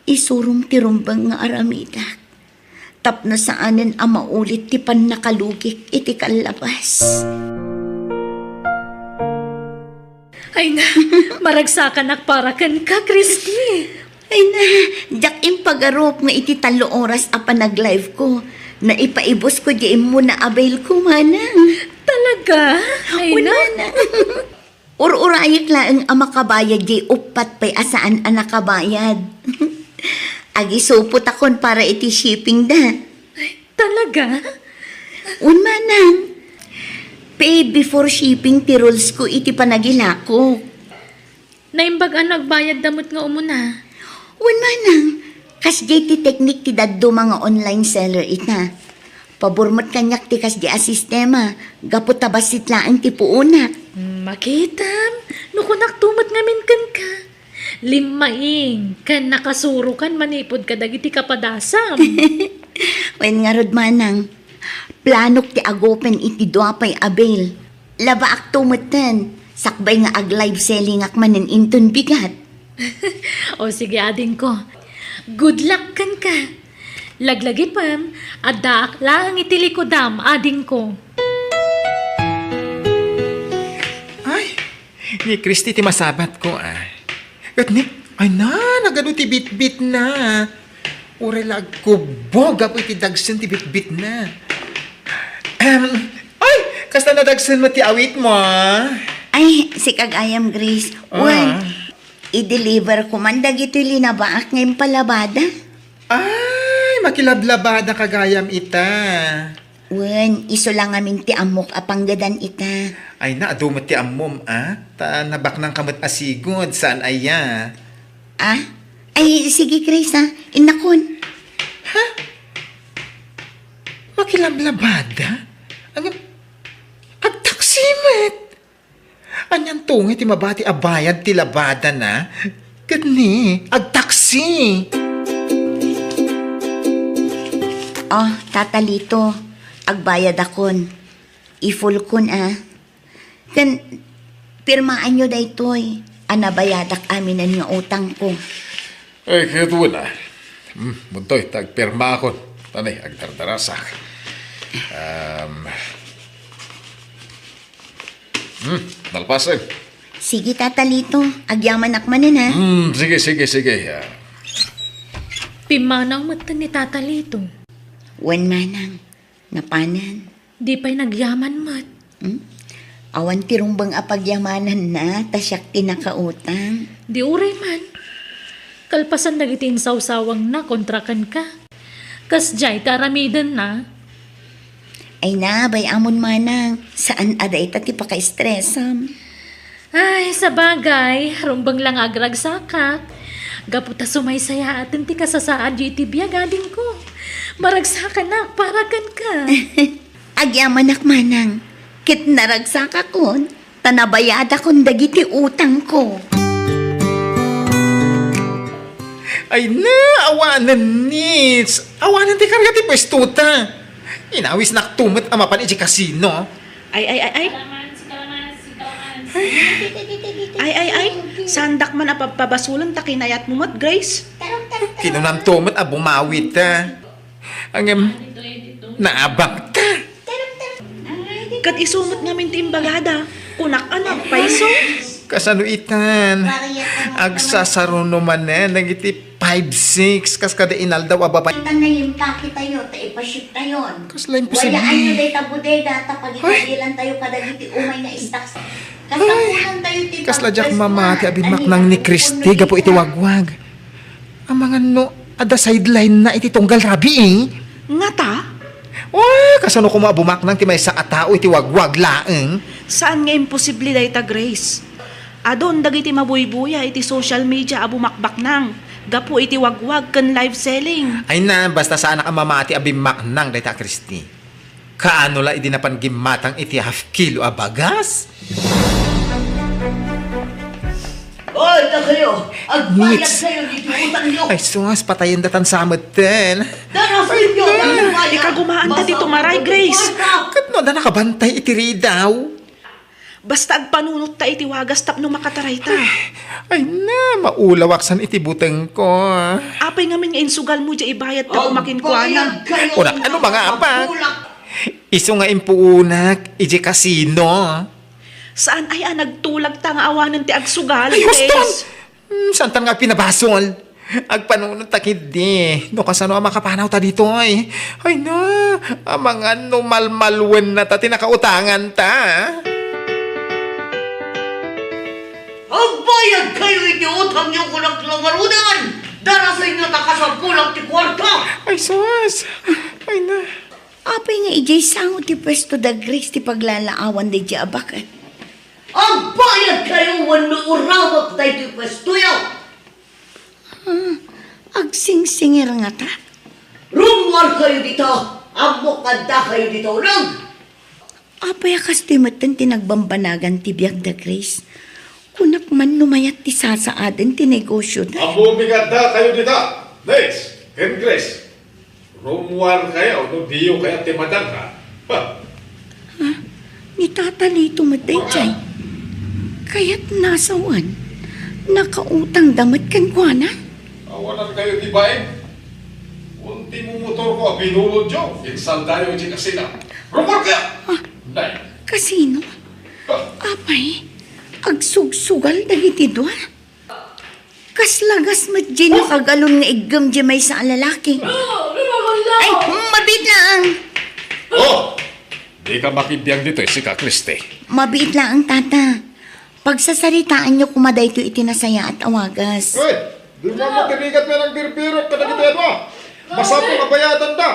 Isurom ti rumbeng nga aramidak tapno saanen a maulit ti pannakalugik iti kallabas. Ay na, maragsakanak para kenka, Christy. Ay na, diak impagarup nga iti tallo oras a panag-live ko, naipaibus ko di immo na avail ko, manang. Talaga? Ay Wen, na. Manang. Ur-urayek laeng a makabayad di uppat pay a saan a nakabayad. Agisupotakon para iti shipping da. Talaga? Wen, manang. Pay before shipping ti rules ko iti panagilako. Naimbag a nagbayad da met nga umuna. Wen, manang, kasdiay ti teknik ti dadduma nga online seller ita. Pabor met kaniak ti kasdiay a sistema, gapu ta bassit laeng ti puonak. Hmm, makitam, no kunakto met ngamin kenka. Limmaing, ken nakasurokan manipud kadagiti kapadasam. Wen ngarud, manang, planok ti agupen iti dua pay a bill. Labaakto metten, sakbay nga ag-live sellingak manen inton bigat. O sige, adingko. Good luck kenka. Laglagipem, addaak laeng iti likudam, adingko. Ay, ni Christy ti masabatko, ah. Ket ni, ay na, nagadu ti bitbitna. Uray la agkubbo gapu iti dagsen ti bitbitna. Em, ay, kasta nadagsen met ti awitmo, ah. Ay, sika gayam, Grace. Ah. Wen, i-deliver ko man dagitoy linabaak nga impalabada. Ay, makilablabada ka gayam ita. Wen, isu la ngamin ti ammok a panggedan ita. Ay na, adu met ti ammom, a? Ta nabaknangka met a sigud, saan aya? Ah? Ay, sige, Grace, ah. Innakon. Ha? Makilablabada? Ag-, agtaksi met. Anianto ngay ti mabati a bayad ti labadana? Ket ni, agtaksi. Oh, Tata Lito, agbayadakon. I-full kon, ah. Ken, pirmaanyo daytoy, a nabayadak aminen nga utangko. Eh, ket wen, ah. Hmm, muntoy, ta agpirmaakon. Tani, agdardarasak. Um, hmm, nalpasen. Sige, Tata Lito. Agyamanak manen, ha? Hmm, sige, sige, sige, ah. Pimmanaw met ni Tata Lito. Wen, manang. Napanen. Di pay nagyaman met. Hmm? Awan ti rumbeng a pagyamananna, ta siak ti nakautang. Di uray man. Kalpasan dagiti insawsawangna kontra kenka. Kasdiay ti aramidenna. Ay na, bay-amon manang. Saan a dayta ti pakaestresam. Ay, sabagay, rumbeng la nga agragsakak. Gapu ta sumaysayaaten ti kasasaadyo iti biag, adingko. Maragsakanak para kenka. Agyamanak manang, ket naragsakakon, ta nabayadakon dagiti utangko. Ay na, awanen, Nits. Awanen ti karga ti puestota. Inawisnak to met a mapan iti kasino. Ay, ay, ay, ay. Ay, ay, ay. Saandak man a pabpabasolen ta kinayatmo met, Grace. Kinunam to met a bumawit, ah. Ngem, naabak ta. Ket isu met ngamin ti imbagada, kunak a nagpayso. Kasano itan? Agsasaruno manen dagiti five six kas kada inaldaw a babae. Tan nayimpaki tayo, ta ipasip tayon. Kasla imposible. Wayaan nyo dayta bodega, ta pagitadilan tayo kadagiti umay nga stocks. Kasapulan tayo ti kasla diak mamati a bimmaknang ni Christy gapu iti wagwag. Amangan no, adda sideline na iti tunggal rabii. Ngata? Wa, kasano koma a bumaknang ti maysa a tao iti wagwag laeng? Saan nga imposible dayta, Grace. Adun dagiti mabuybuya iti social media a bumakbaknang gapu iti wagwag ken live selling. Ay na, basta saanak a mamati a bimmaknang dayta a Christy. Kaano la idi napan gimmatang iti half kilo a bagas? Oy, dakayo! Agbayad Nits. Kayo diti utang nyo! Ay, sus, patayen datan sa metten. Darasin nyo! Ay, na. Ikagumaan ta ti tumaray, Grace. Ket no, adda nakabantay iti ridaw. Basta agpanunot ta iti wagas tapno makataray ta. Ay na, maulawak san iti butengko. Apay ngamin nga insugal mo di ibayad ta kumakinkuana? Agbayad kayo. Unak, ano mga apak? Isu nga impuunak, iti kasino. Saan ay a nagtulag ta nga awanen ti agsugal, Ay, huston! Grace? Hmm, saan tan nga pinabasol? Agpanunot ta ketdi no kasano a makapanawta ditoy. Ay na, amangan no malmalwenna ta ti nakautanganta. Agbayad kayo iti utangyo, kunak la ngaruden. Darasenyo ta kasapulak ti kuarta. Ay, sus. Ay na. Apay nga idiay sango ti puesto da Grace ti paglalaawan daydiay a baket? Agbayad kayo wenno uramek daytoy puestoyo. Ah, agsingsingir ngata? Rummuar kayo dita. Ammok nga adda kayo dita uneg. Apay a kastoy metten ti nagbambanagan ti biag da Grace? Kunak man no mayat ti sasaaden ti negosyo da. Ammom nga adda kayo dita, Grace, ken Grace. Rummuar kayo no diyo kayat ti madangka. Ha? Ha? Ni Tata Lito met daydiay. Kayat nasawen, nakautang da met kenkuana? Awanan kayo ti bain. Kun ti mumotor ko a binulodyo, insaldayo iti kasina. Rummuar kayo! Ah, nay. Kasino? Ah. Apay, agsugsugal dagiti dua. Kasla gas met diay nakagalon nga iggem diay maysa a lalaki. Ay, mabiit laeng. Oh! Dika makibiag ditoy, sika, Christy. Mabiit laeng, Tata. Pagsasaritaanyo koma daytoy iti nasayaat a wagas. Uy! Di mo mo tinigat nga nang birbirok kadagiti ano? Masapul a bayadanda.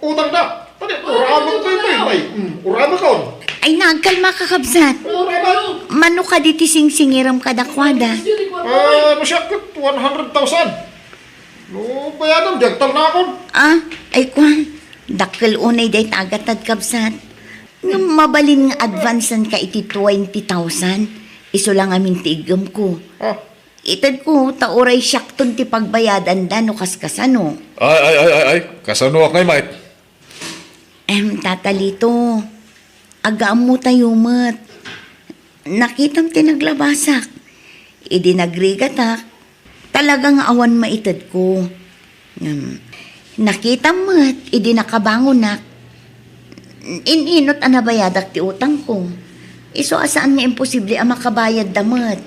Utangda. Tadi, uramek daytoy, nay. Mm, uramek on. Ay, nagkalma ka, kabsat. Uramek. Mano kadi ti singsingirem kadakuada? Ah, no siak ket one hundred thousand. No, bayadan, di agtalnakon. Ah, ay, kuan. Dakkel unay dayta a gatad, kabsat. Ngem mabalin nga advancenka iti twenty thousand. Isu la ngamin ti iggemko. Ah. Itedko, ta uray siakton ti pagbayadanda no kaskasano. Ay, ay, ay, ay, ay. Kasanoak ngay, mait? Em, Tata Lito, agaammotayo met. Nakitam ti naglabasak. Idi nagrigatak, talaga nga awan maitedko. Ngem, nakitam met idi nakabangonak. In-inot a nabayadak ti utangko. Isu a saan nga imposible a makabayadda met.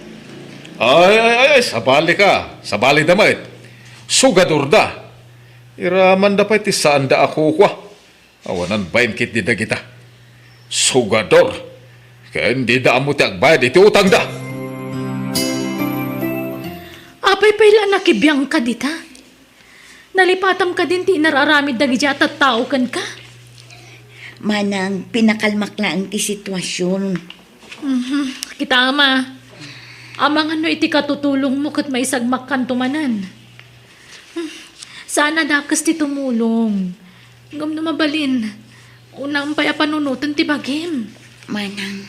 Ay, ay, ay, ay, sabali ka. Sabali da met. Sugador da. Iramanda pay ti saanda a kukua. Awanan bain ketdi dagita. Sugador. Ken dida ammo ti agbayad iti utangda. Apay pay la nakibiangka dita? Nalipatam kadin ti inar-aramid dagiti a tattao kenka? Manang, pinakalmak laeng ti situasion. Mhm. Kitaem a. Amangan no iti katutulongmo ket maisagmakkanto manen. Hmm. Saan a dakes ti tumulong. Ngem no mabalin, unam pay a panunoten ti bagim. Manang.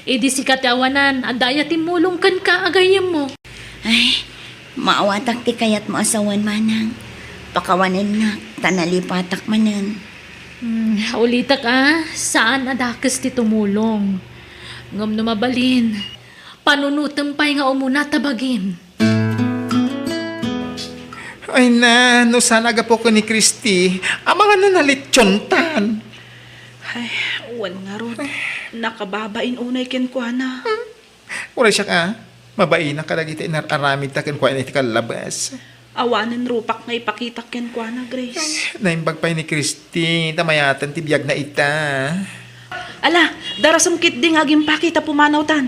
Idi sika ti awanan, adda aya timmulong kenka a gayyemmo? Ay, maawatak ti kayatmo a sawen, Manang. Pakawanennak, ta nalipatak manen. Hmm, ulitek a, saan a dakes ti tumulong. Ngem no mabalin, panunotem pay nga umuna ta bagim. Ay na, no saan a gapu ken ni Christy, amangan no nalitsiontan. Ay, wen ngarud, nakababain unay kenkuana. Hmm? Uray siak a, mabainak kadagiti inar-aramidta kenkuana iti kallabas. Awanen rupak nga ipakitak kenkuana, Grace. Naimbag pay ni Christy, ta mayaten ti biagna ita. Ala, darasem ketdi nga agimpaki ta pumanawtan.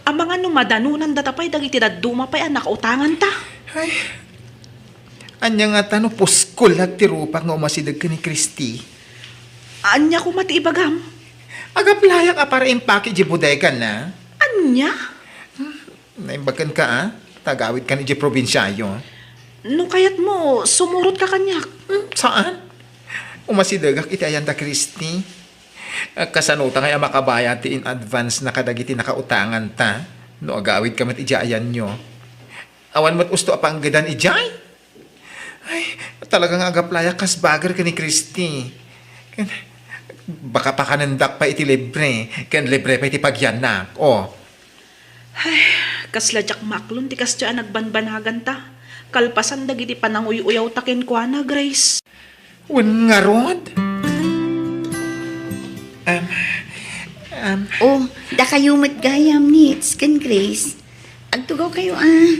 Amangan no madanonandata pay dagiti dadduma pay a nakautanganta. Ay, ania ngata no puskolak ti rupak nga umasideg ken ni Christy? Ania koma ti ibagam? Agaplayak a para impaki idiay bodegana. Ania? Hmm, naimbag kenka a, ta agawidkan idiay probinsiayo. No kayatmo, sumurotka kaniak. Hmm, saan? Umasidegak iti ayanda Christy. Ah, kasano ta ngay a makabayad ti in advance na kadagiti nakautanganta no agawidka met idiay ayanyo? Awan met usto a panggedan idiay? Ay, talaga nga agaplayak kas bagger ken ni Christy. Ken, baka pakanendak pay iti libre, ken libre pay ti pagiannak. Oh. Ay, kasla diak maaklon ti kastoy a nagbanbanaganta, kalpasan dagiti pananguy-uyawta kenkuana, Grace. Wen ngarud? Em, em. Oh, dakayo met gayam, Nits, ken Grace. Agtugaw kayo, ah.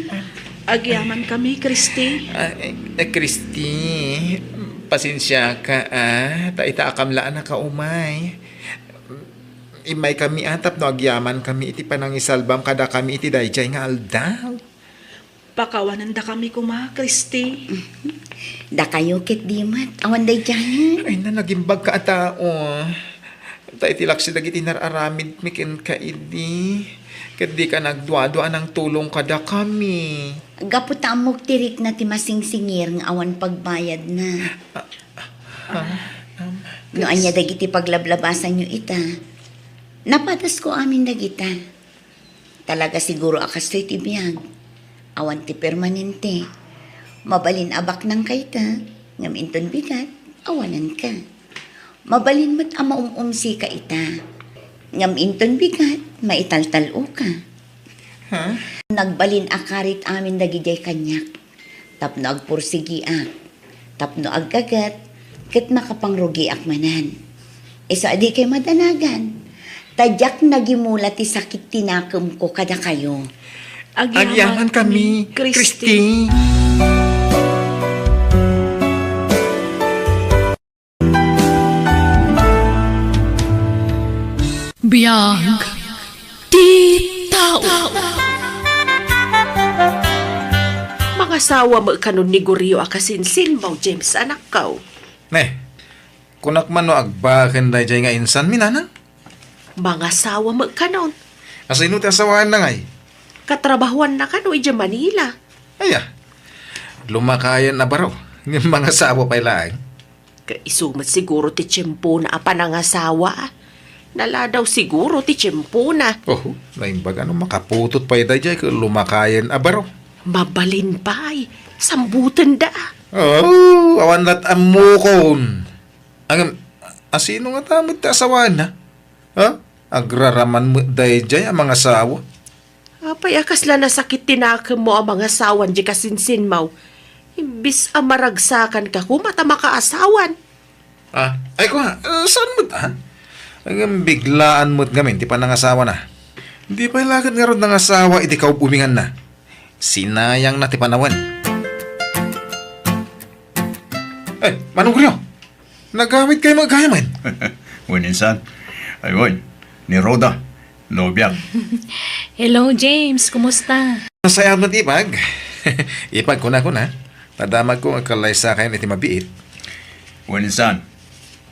Agyamankami, Christy. Ah, eh, eh, Christy, pasensiaka, ah. Ta ita a kamla a nakaumay. Immaykami, ah, tapno agyamankami iti panangisalbam kadakami iti daydiay nga aldaw. Pakawanendakami koma, Christy. Dakayo ket di met, awan daydiayen. Ay, na, nagimbagka a tao. Ta iti laksi dagiti nar-aramidmi kenka idi, ket dika nagduadua a nangtulong kadakami. Gapu ta ammok ti rikna ti masingsingir nga awan pagbayadna. Ah, ah, um, No ania dagiti paglablabasanyo ita, napadasko amin dagita. Talaga siguro a kastoy ti biag. Awan ti permanente. Mabalin a baknang kayta, ngem inton bigat, awanenka. Mabalin met a maum-umsika ita, ngem inton bigat, maitaltal-oka. Ha? Nagbalin a karit amin dagidiay kaniak. Tapno agpursigiak, tapno aggagat, ket makapangrugiak manen. Isu a dikay madanagan, ta diak nagimula ti sakit ti nakemko kadakayo. Agyamankami, Christy. Biag ti tao. Mangasawa met kanon ni Gorio a kasinsinmo, James, anakko. Ne, kunak man no agbaken daydiay nga insanmi, nanang? Mangasawa met kanon. Asino ti asawaenna ngay? Katrabahoanna kano idiay Manila. Aya, lumakayen a baro, ngem mangasawa pay laeng. Ket isu met siguro ti tiempona a panangasawa. Naladaw siguro ti tiempona. Oho, naimbag a no makaputot pay daydiay ket lumakayen a baro. Mabalin pay, sambutenda. Oh, awan lat ammokon. Ngem, asino ngata met ti asawaenna? Ha? Agraraman met daydiay a mangasawa. Apay a kasla nasakit ti nakemmo a mangasawan diay kasinsinmo? Imbis a maragsakanka koma ta makaasawan. Ah, ay kua, eh, saan met, ha? Ngem biglaan met ngamin ti panangasawana. Di pay la ket ngarud nangasawa iti kaub-ubinganna. Sinayangna ti panawen. Eh, Manong Rio! Nagawidkay met gayamen? Wen, insan. Ay, wen. Ni Rhoda. Nobiak. Hello, James. Kumusta? Nasayaat met, ipag. Ipag, kuna, kuna. Nadamagko nga kalaysakayon iti mabiit. Wen, insan.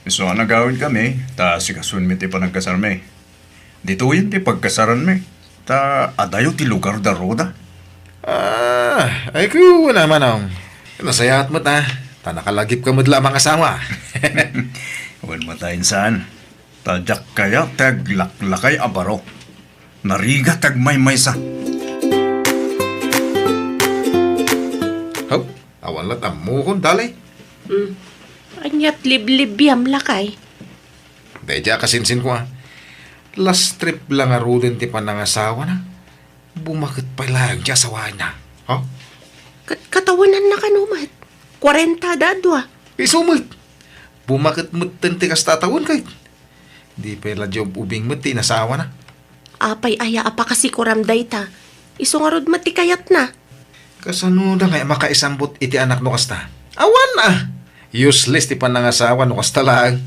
Isu a nagawidkami, ta asikasoenmi ti panagkasarmi. Ditoyen ti pagkasaranmi, ta adayo ti lugar da Rhoda. Ah, ay ko, wala, manong. Nasayaat met, ah. Ta nakalagipka met la a mangasawa. Wen met, insan. Ta diak kayat ti aglaklakay a baro. Narigat ti agmaymaysa. Haw, awan lat ammokon, dali. Hmm. Aniat liblibiam lakay? Daydiay a kasinsinko, ah. Last trip la ngaruden ti panangasawana. Bumaket pay laeng ti asawana. Ha? Kat-, katawenanna kano met? Kuarenta da dua. Isu met. Bumaket metten ti kasta a tawen, ket di pay la diay ub-ubing met ti inasawana. Apay aya a pakasikuram dayta? Isu ngarud met ti kayatna. Kasano da ngay a makaisambut iti anak no kasta? Awan, ah! Useless ti panangasawa no kasta laeng.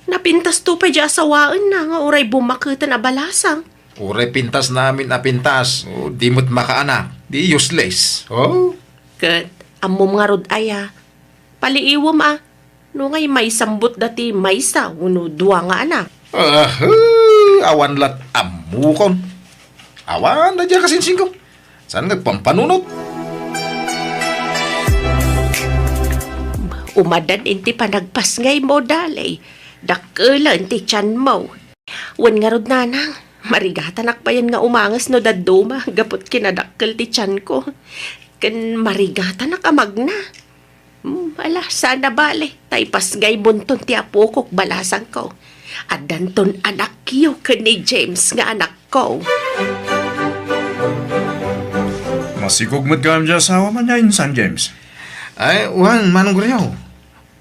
Napintasto pay diay asawaenna nga uray bumaketen a balasang. Uray pintasna amin a pintas, o di met makaanak, di useless. Oh? Ket, ammom ngarud aya, paliiwem a, no ngay maisambutda ti maysa wenno dua nga anak. Ah, eh, awan lat ammokon. Awan daydiay a kasinsinko. Saan nga agpampanunot? Umadan iti panagpasngaymo, dali. Dakkelen ti tianmo. Wen ngarud, nanang, marigatanak payen nga umanges no dadduma gapu ti kinadakkel ti tianko. Ken marigatanak a magna. Hmm, ala, saan a bale, ta ipasngaymonton ti apokok balasangko. Addanton anakyo ken ni James nga anakko. Masikog met gayam diay asawam ania insan, James? Ay, wen, Manong Guriaw.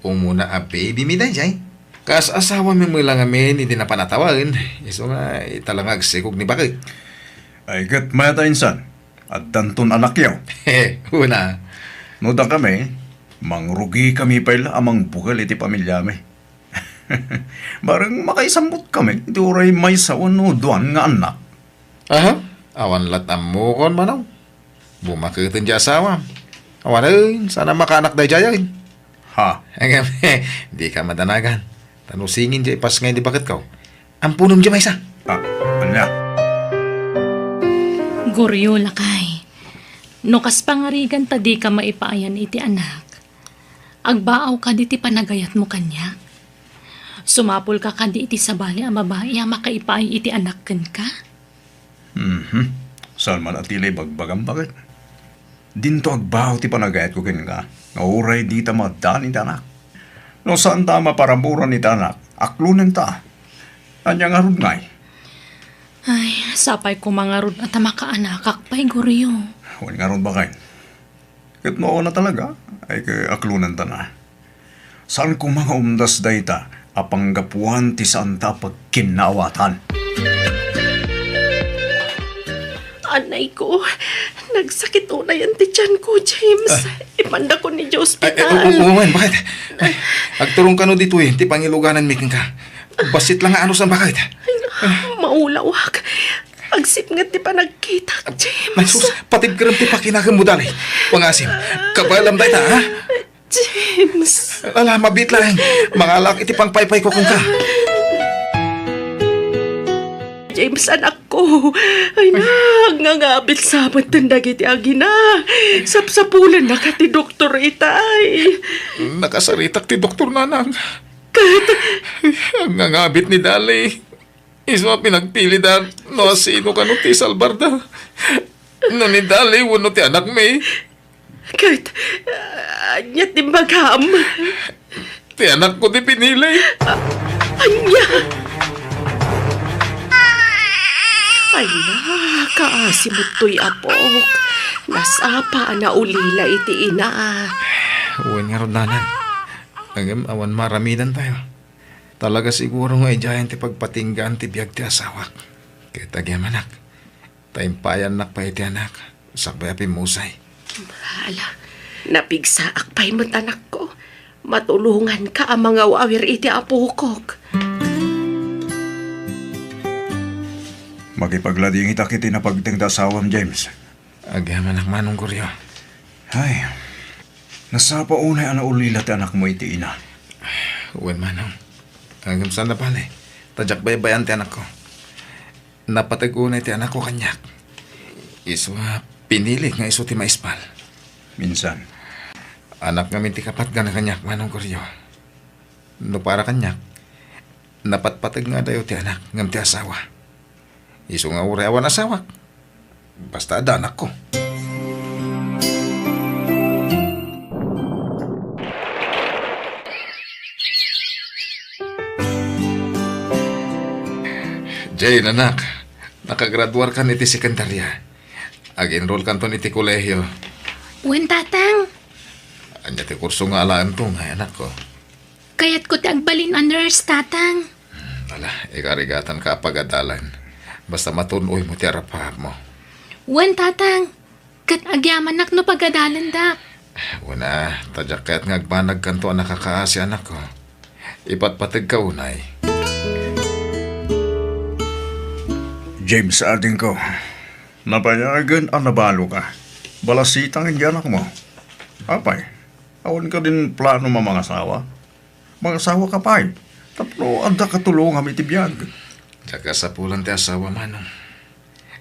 Umuna a baby mi daydiay. Kas-asawami met la ngamin iti napan a tawen, isu nga ita la nga agsikog ni baket. Ay, ket mayat a insan. Addanton anakyo? Una. No dakami, mangrugikami pay la a mangbukel iti pamiliami. Bareng makaisambot kami, iti uray maysa wenno duan nga annak. Aha? Awan lat ammokon, Manong. Bumaketen ti asawam. Awanen, saan a makaanak daydiay. Ha? Agam, dika madanagan. Ta no singin diay ipasngay ti baketko, ampunem diay maysa. Ah, ania? Goryo, lakay. No kas pangarigan ta dika maipaayan iti anak, agbaaw kadi ti panagayatmo kaniak? Sumapulka kadi iti sabali a babai a makaipaay iti anak kenka? Mhm. Saan man a ti la ibagbagam, baket? Dinto agbaaw ti panagayatko kenka, nga uray dita maaddaan iti anak. No saanta a maparaburan iti anak, aklonenta. Ania ngarud ngay? Ay, sapay koma ngarud a ta makaanakak pay, Goryo. Wen ngarud, baket. Ket no awan a talaga, ay ket aklonenta na. Saan koma nga umdas dayta a panggapuan ti saanta a pagkinnaawatan. Anay ko, nagsakit unayan ti tiyan ko, James. Ah. Ipandakon idiay ospital. Ay, ay, oo, oo, baket? Ay, agturong kano ditoy, ti pangilugananmi kenka. Bassit la nga anus, baket? Ay, maulawak. Agsipnget ti panagkitak, James. Ay, sus, patibkerem ti pakinakem mo, dali. Pangasim, kabaelam dayta, ha? James. Ala, mabiit laeng. Mangalak iti pangpaypayko kenka. James, anakko. Ay, nangangabit sa met dagiti agina. Sapsapulennaka ti doktor itay. Nakasaritak ti doktor, nanang. Ket? Nangangabit ni Dali. Isu a pinagpilida no asino kano ti salbarda. No ni Dali wenno ti anakmi. Ket, ah, ania ti imbagam? Ti anakko ti pinili. Ah, ania? Ay, nakaasi met toy apok. Nasapa a naulila iti ina. Wen ngarud, nanang. Ngem awan maaramidantayo. Talaga siguro nga idiayen ti pagpatinggaan ti biag ti asawak. Ket agyamanak, ta impayannak pay iti anak, sakbay a pimmusay. Ala, napigsaak pay met, anakko. Matulonganka a mangawawir iti apokok. Makipagladingitak iti napagteng ti asawam, James. Agyamanak, Manong Goryo. Ay, nasapa unay a naulila ti anakmo iti ina. Wen, Manong. Ngem saan a bale, ta diak baybay-an ti anakko. Napateg unay ti anakko kaniak. Isu a pinilik nga isu ti maispal. Minsan. Anak ngamin ti kapatgan kaniak, Manong Goryo. No para kaniak, napatpateg nga adayo ti anak ngem ti asawa. Isu nga uray awan asawak, basta adda anakko. Jane, anak, nakagraduarkan iti sekundaria. Ag-enrollkanton iti kolehio. Wen, Tatang. Ania ti kurso nga alaento, ngay anakko? Kayatko ti agbalin a nurse, Tatang. Hmm, ala, ikarigatanka a pagadalan. Basta matun-oymo ti arap-arapmo. Wen, Tatang. Ket agyamanak no pagadalandak. Wen a, ta diak kayat nga agbanagkanto a nakakaasi, anakko. Ipatpategka unay. James, adingko, nabayagen a nabaloka. Balasitang iti anakmo. Apay, awan kadin plano a mangasawa? Mangasawaka pay, tapno adda katulongam iti biag. Diak kasapulan ti asawa, Manong.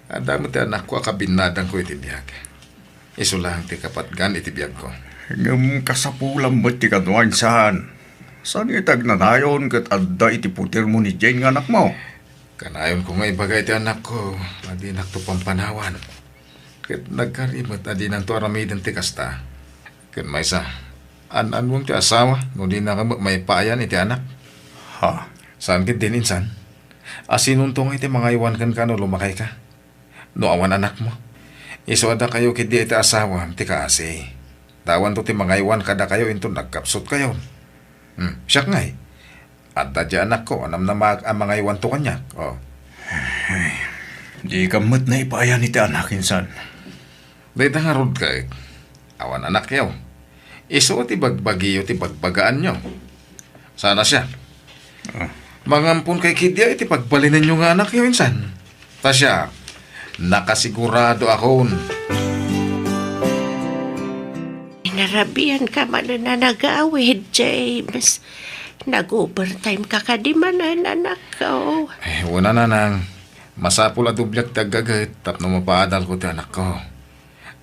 Adda met ti anakko a kabinnadangko iti biag. Isu laeng ti kapatgan iti biagko. Ngem kasapulam met ti kano, insan. Saan nga iti agnanayon ket adda iti putirmo ni Jane nga anakmo? Kanayonko nga ibaga iti anakko a dinakto pampanawan. Ket nagkari met a dinanto aramiden ti kasta. Ken maysa, an-annuem ti asawa no dinaka met maipayan iti anak. Ha? Saan ketdin, insan? Asinonto ngay ti mangaywan kenka no lumakayka? No awan anakmo, isu a dakayo ketdi iti asawam ti kaasi. Ta awanto ti mangaywan kadakayo inton nagkapsutkayon. Hmm, siak ngay, adda diay anakko a namnamaak a mangaywanto kaniak. Oh. Ay, dika met naipayan iti anak, insan. Dayta ngarud ket, awan anakyo. Isu ti bagbagiyo ti bagbagaanyo. Sana siya. Ah. Mangampon kay kidia iti pagbalinenyo nga anakyo insan. Ta siya, nakasigurado akon. Narabian ka manen a nagawid, James. Nag-overtime ka kadi manen, anakko. Eh, wen a, nanang. Masapul a dobliak ti aggaget tapno mapaadalko ti anakko.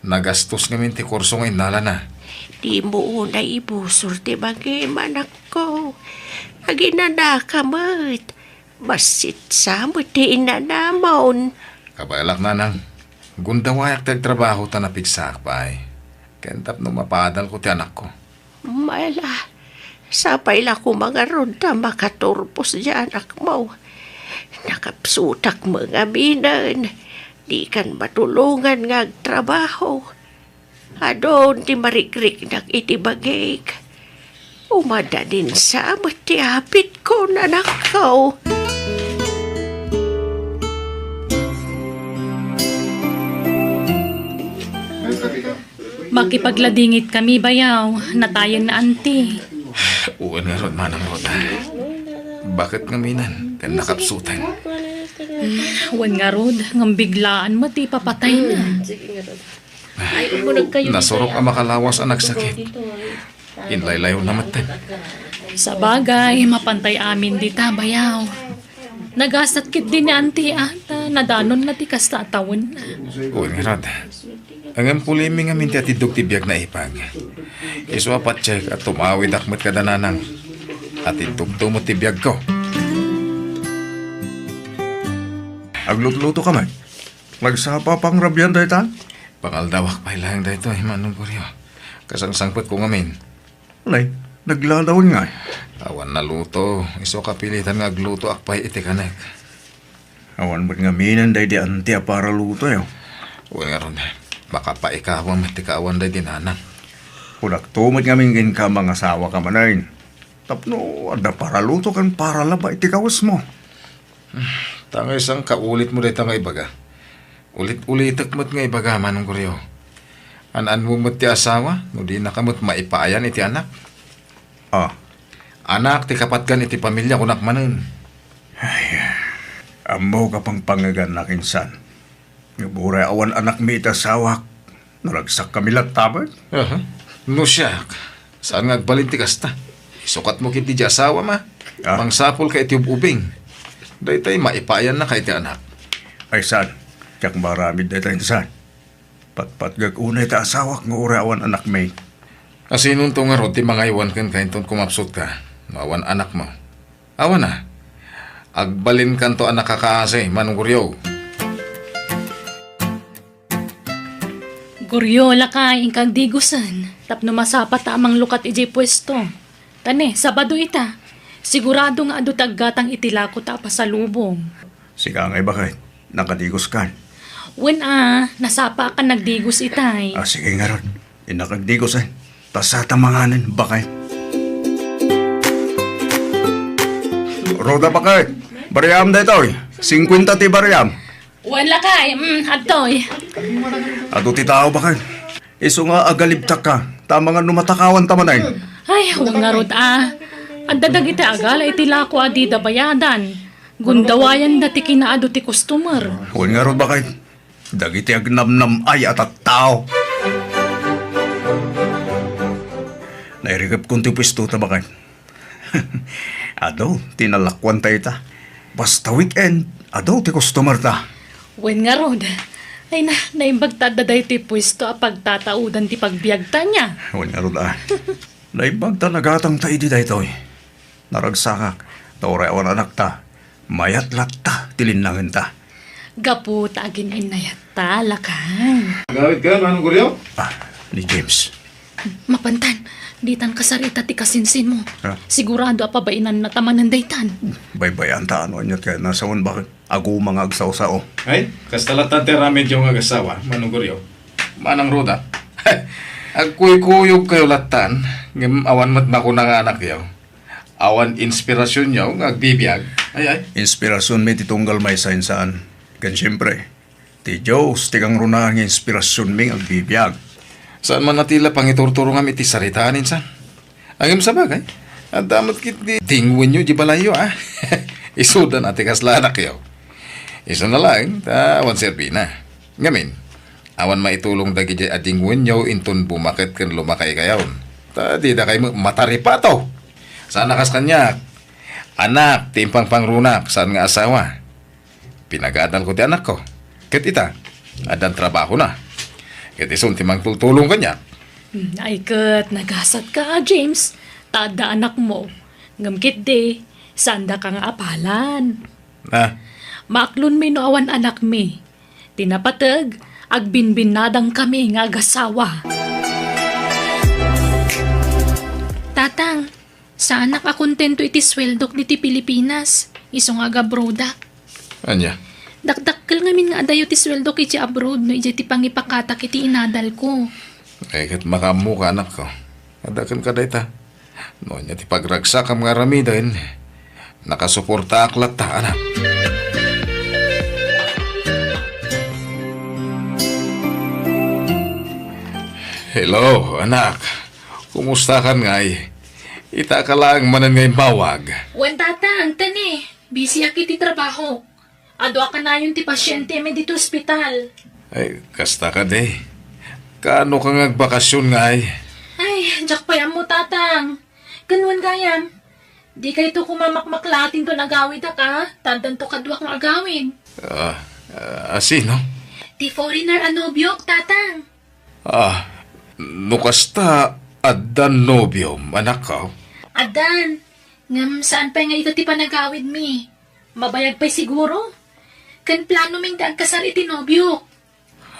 Nagastos ngamin ti kurso nga innalana. Dimo unay ibusor ti bagim, anakko. Aginanaka met. Bassit sa met ti inanamon. Kabaelak, nanang. Gundawayak ti agtrabaho ta napigsaak pay. Ken tapno mapaadalko ti anakko. Mala, sapay la koma ngarud ta makaturpos ti anakmo. Nakapsutak met ngaminen. Dikan matulongan nga agtrabaho. Adun ti marikriknak iti bagik. Umadadinsa met ti apitko, anakko. Makipagladingit kami, bayaw. Natayen ni Auntie. Wen ngarud, Manang Rhoda. Baket ngaminen ken nakapsutan. Wen ngarud, ngem biglaan met ti ipapatayna. Nasurok a makalawas a nagsakit. Inlaylayonna metten. Sabagay, mapantay amin dita, bayaw. Nagasat ketdi ni Auntie a, ta nadanonna ti kasta a tawenna. Wen ngarud. Ngem pulimi ngamin ti atiddog ti biag na ipag. Isu a patiek a tumawidak met kada nanang. Atiddogto met ti biagko. Aglutluto ka met. Nagsapa pangrabian dayta? Pangaldawak pay laeng daytoy, Manong Goryo. Kasangsangpetko ngamin. Nay, nagladawan ngay. Awan naluto. Isu a kapilitan nga aglutoak pay iti kanek. Awan met ngaminen daydi Auntie a paraluto, yo. Wen ngarud, makapaikawa met ti kaawan daydi nanang. Kunakto met ngamin kenka, mangasawa ka manen. Tapno adda paraluto ken paralaba iti kawesmo. Ta nga saan ka ulitmo dayta nga ibaga. Ulit-ulitek met nga ibaga, Manong Goryo. An-anmo met ti asawa, no dinaka met maipayan iti anak. Ah. Anak ti kapatgan iti pamilia, kunak manen. Ay, ammok a pangpangegannak insan. Ngem uray awan anakmi iti asawak, naragsakkami latta met. Aha. No siak, saan nga agbalin ti kasta? Isukatmo ketdi diay asawam a. Ah. Mangsapulka iti ub-ubing. Daytay maipayannaka iti anak. Ay, saan? Diak maaramid dayta insan. Patpatgek unay ti asawak nga uray awan anakmi. Asinonto ngarud ti mangaywan kenka inton kumapsutka no awan anakmo? Awan a. Agbalinkanto a nakakaasi, Manong Goryo. Goryo, lakay, inka agdigusen tapno masapa ta a manglukat idiay puesto. Ta ne, Sabado ita. Sigurado nga adu ti aggatang iti lako ta a pasalubong. Sika ngay, baket, nakadiguskan? Wen a, nasapaakan nagdigus itay. Ah, sige ngarud. Innak agdigus, eh. Ta sata manganen, baket. Rhoda, baket. Bariam daytoy. Singkuenta ti bariam. Wen lakay, mm, adtoy. Adu ti tao, baket. Isu nga agalibtak ka, ta amangan no matakawan ta manen. Ay, wen ngarud a. Adda dagiti agala iti lako a dida bayadan. Gundawayanda ti kinaadu ti customer. Wen ngarud, baket. Dagiti agnamnam-ay a tattao. Nairikepkon ti puesto ta, baket. Adu ti nalakuan ta ita. Basta weekend, adu ti customer ta. Wen ngarud. Ay na, naimbag ta adda daytoy puesto a pagtataodan ti pagbiag ta nia. Wen ngarud a. Naimbag ta nagatang ta idi daytoy. Naragsakak, ta uray awan anak ta, mayat latta ti linnangen ta. Gapu ta agin-innayat ta, lakay. Agawid ka, Manong Goryo? Ah, ni James. Mapantan, ditan kasarita ti kasinsinmo. Ha? Sigurado a pabainanna ta manen daytan. Baybay-an ta no aniat kayatna a sawen, baket aguma nga agsao-sao. Ay, kasta lattan ti aramidyo nga agasawa, Manong Goryo. Manang Rhoda, agkuykuyogkayo lattan, ngem awan met makuna nga anakyo. Awan inspirasionyo nga agbibiag. Ay, ay. Inspirasionmi ti tunggal maysa insan. Ken siempre, Ti Dios ti kangrunaan nga inspirasionmi nga agbibiag. Saan man a ti la pangiturturongam iti saritaan, insan. Ngem sabagay, adda met ketdi dingwenyo di balayyo, a. Isuda na ti kasla anakyo. Isu na laeng, ta awan serbina. Ngamin, awan maitulong dagiti a dingwenyo inton bumaket ken lumakaykayon. Ta didakay met mataripato. Saan a kas kaniak. Anak ti impangpangrunak, saan nga asawa. Pinagadalko ti anakko. Ket ita, addan trabahona. Ket isun ti mangtultulong kaniak. Hmm, ay ket, nagasatka, James, ta adda anakmo. Ngem ketdi, saandaka nga apalan. Ah. Maaklonmi no awan anakmi. Ti napateg, agbinbinnadangkami nga agasawa. Tatang, saanak a kontento iti sueldok diti Pilipinas, isu nga agabroadak. Ania? Dakdakkel ngamin nga adayo ti sueldok iti abroad no idiay ti pangipakatak iti inadalko. Ay, ket makaammoka, anakko. Adda kenka dayta. No ania ti pagragsakam nga aramiden, nakasuportaak latta, anak. Hello, anak. Kumustakan ngay? Ita ka laeng manen nga immawag. Wen, Tatang, tani, busyak iti trabaho. Adu a kanayon ti pasientemi ditoy ospital. Ay, kasta kadi. Kaano ka nga agbakasyon ngay? Ay, diak pay ammo, Tatang. Ken wen gayam, dikayto koma makmakla a tinton agawidak a, ta addanto kaduak nga agawid. Ah, ah, a sino? Ti foreigner a nobiok, Tatang. Ah, no kasta, addan nobiom, anakko? Addan. Ngem saan pay nga ita ti panagawidmi? Mabayag pay siguro? Ken planomi nga agkasar iti nobiok.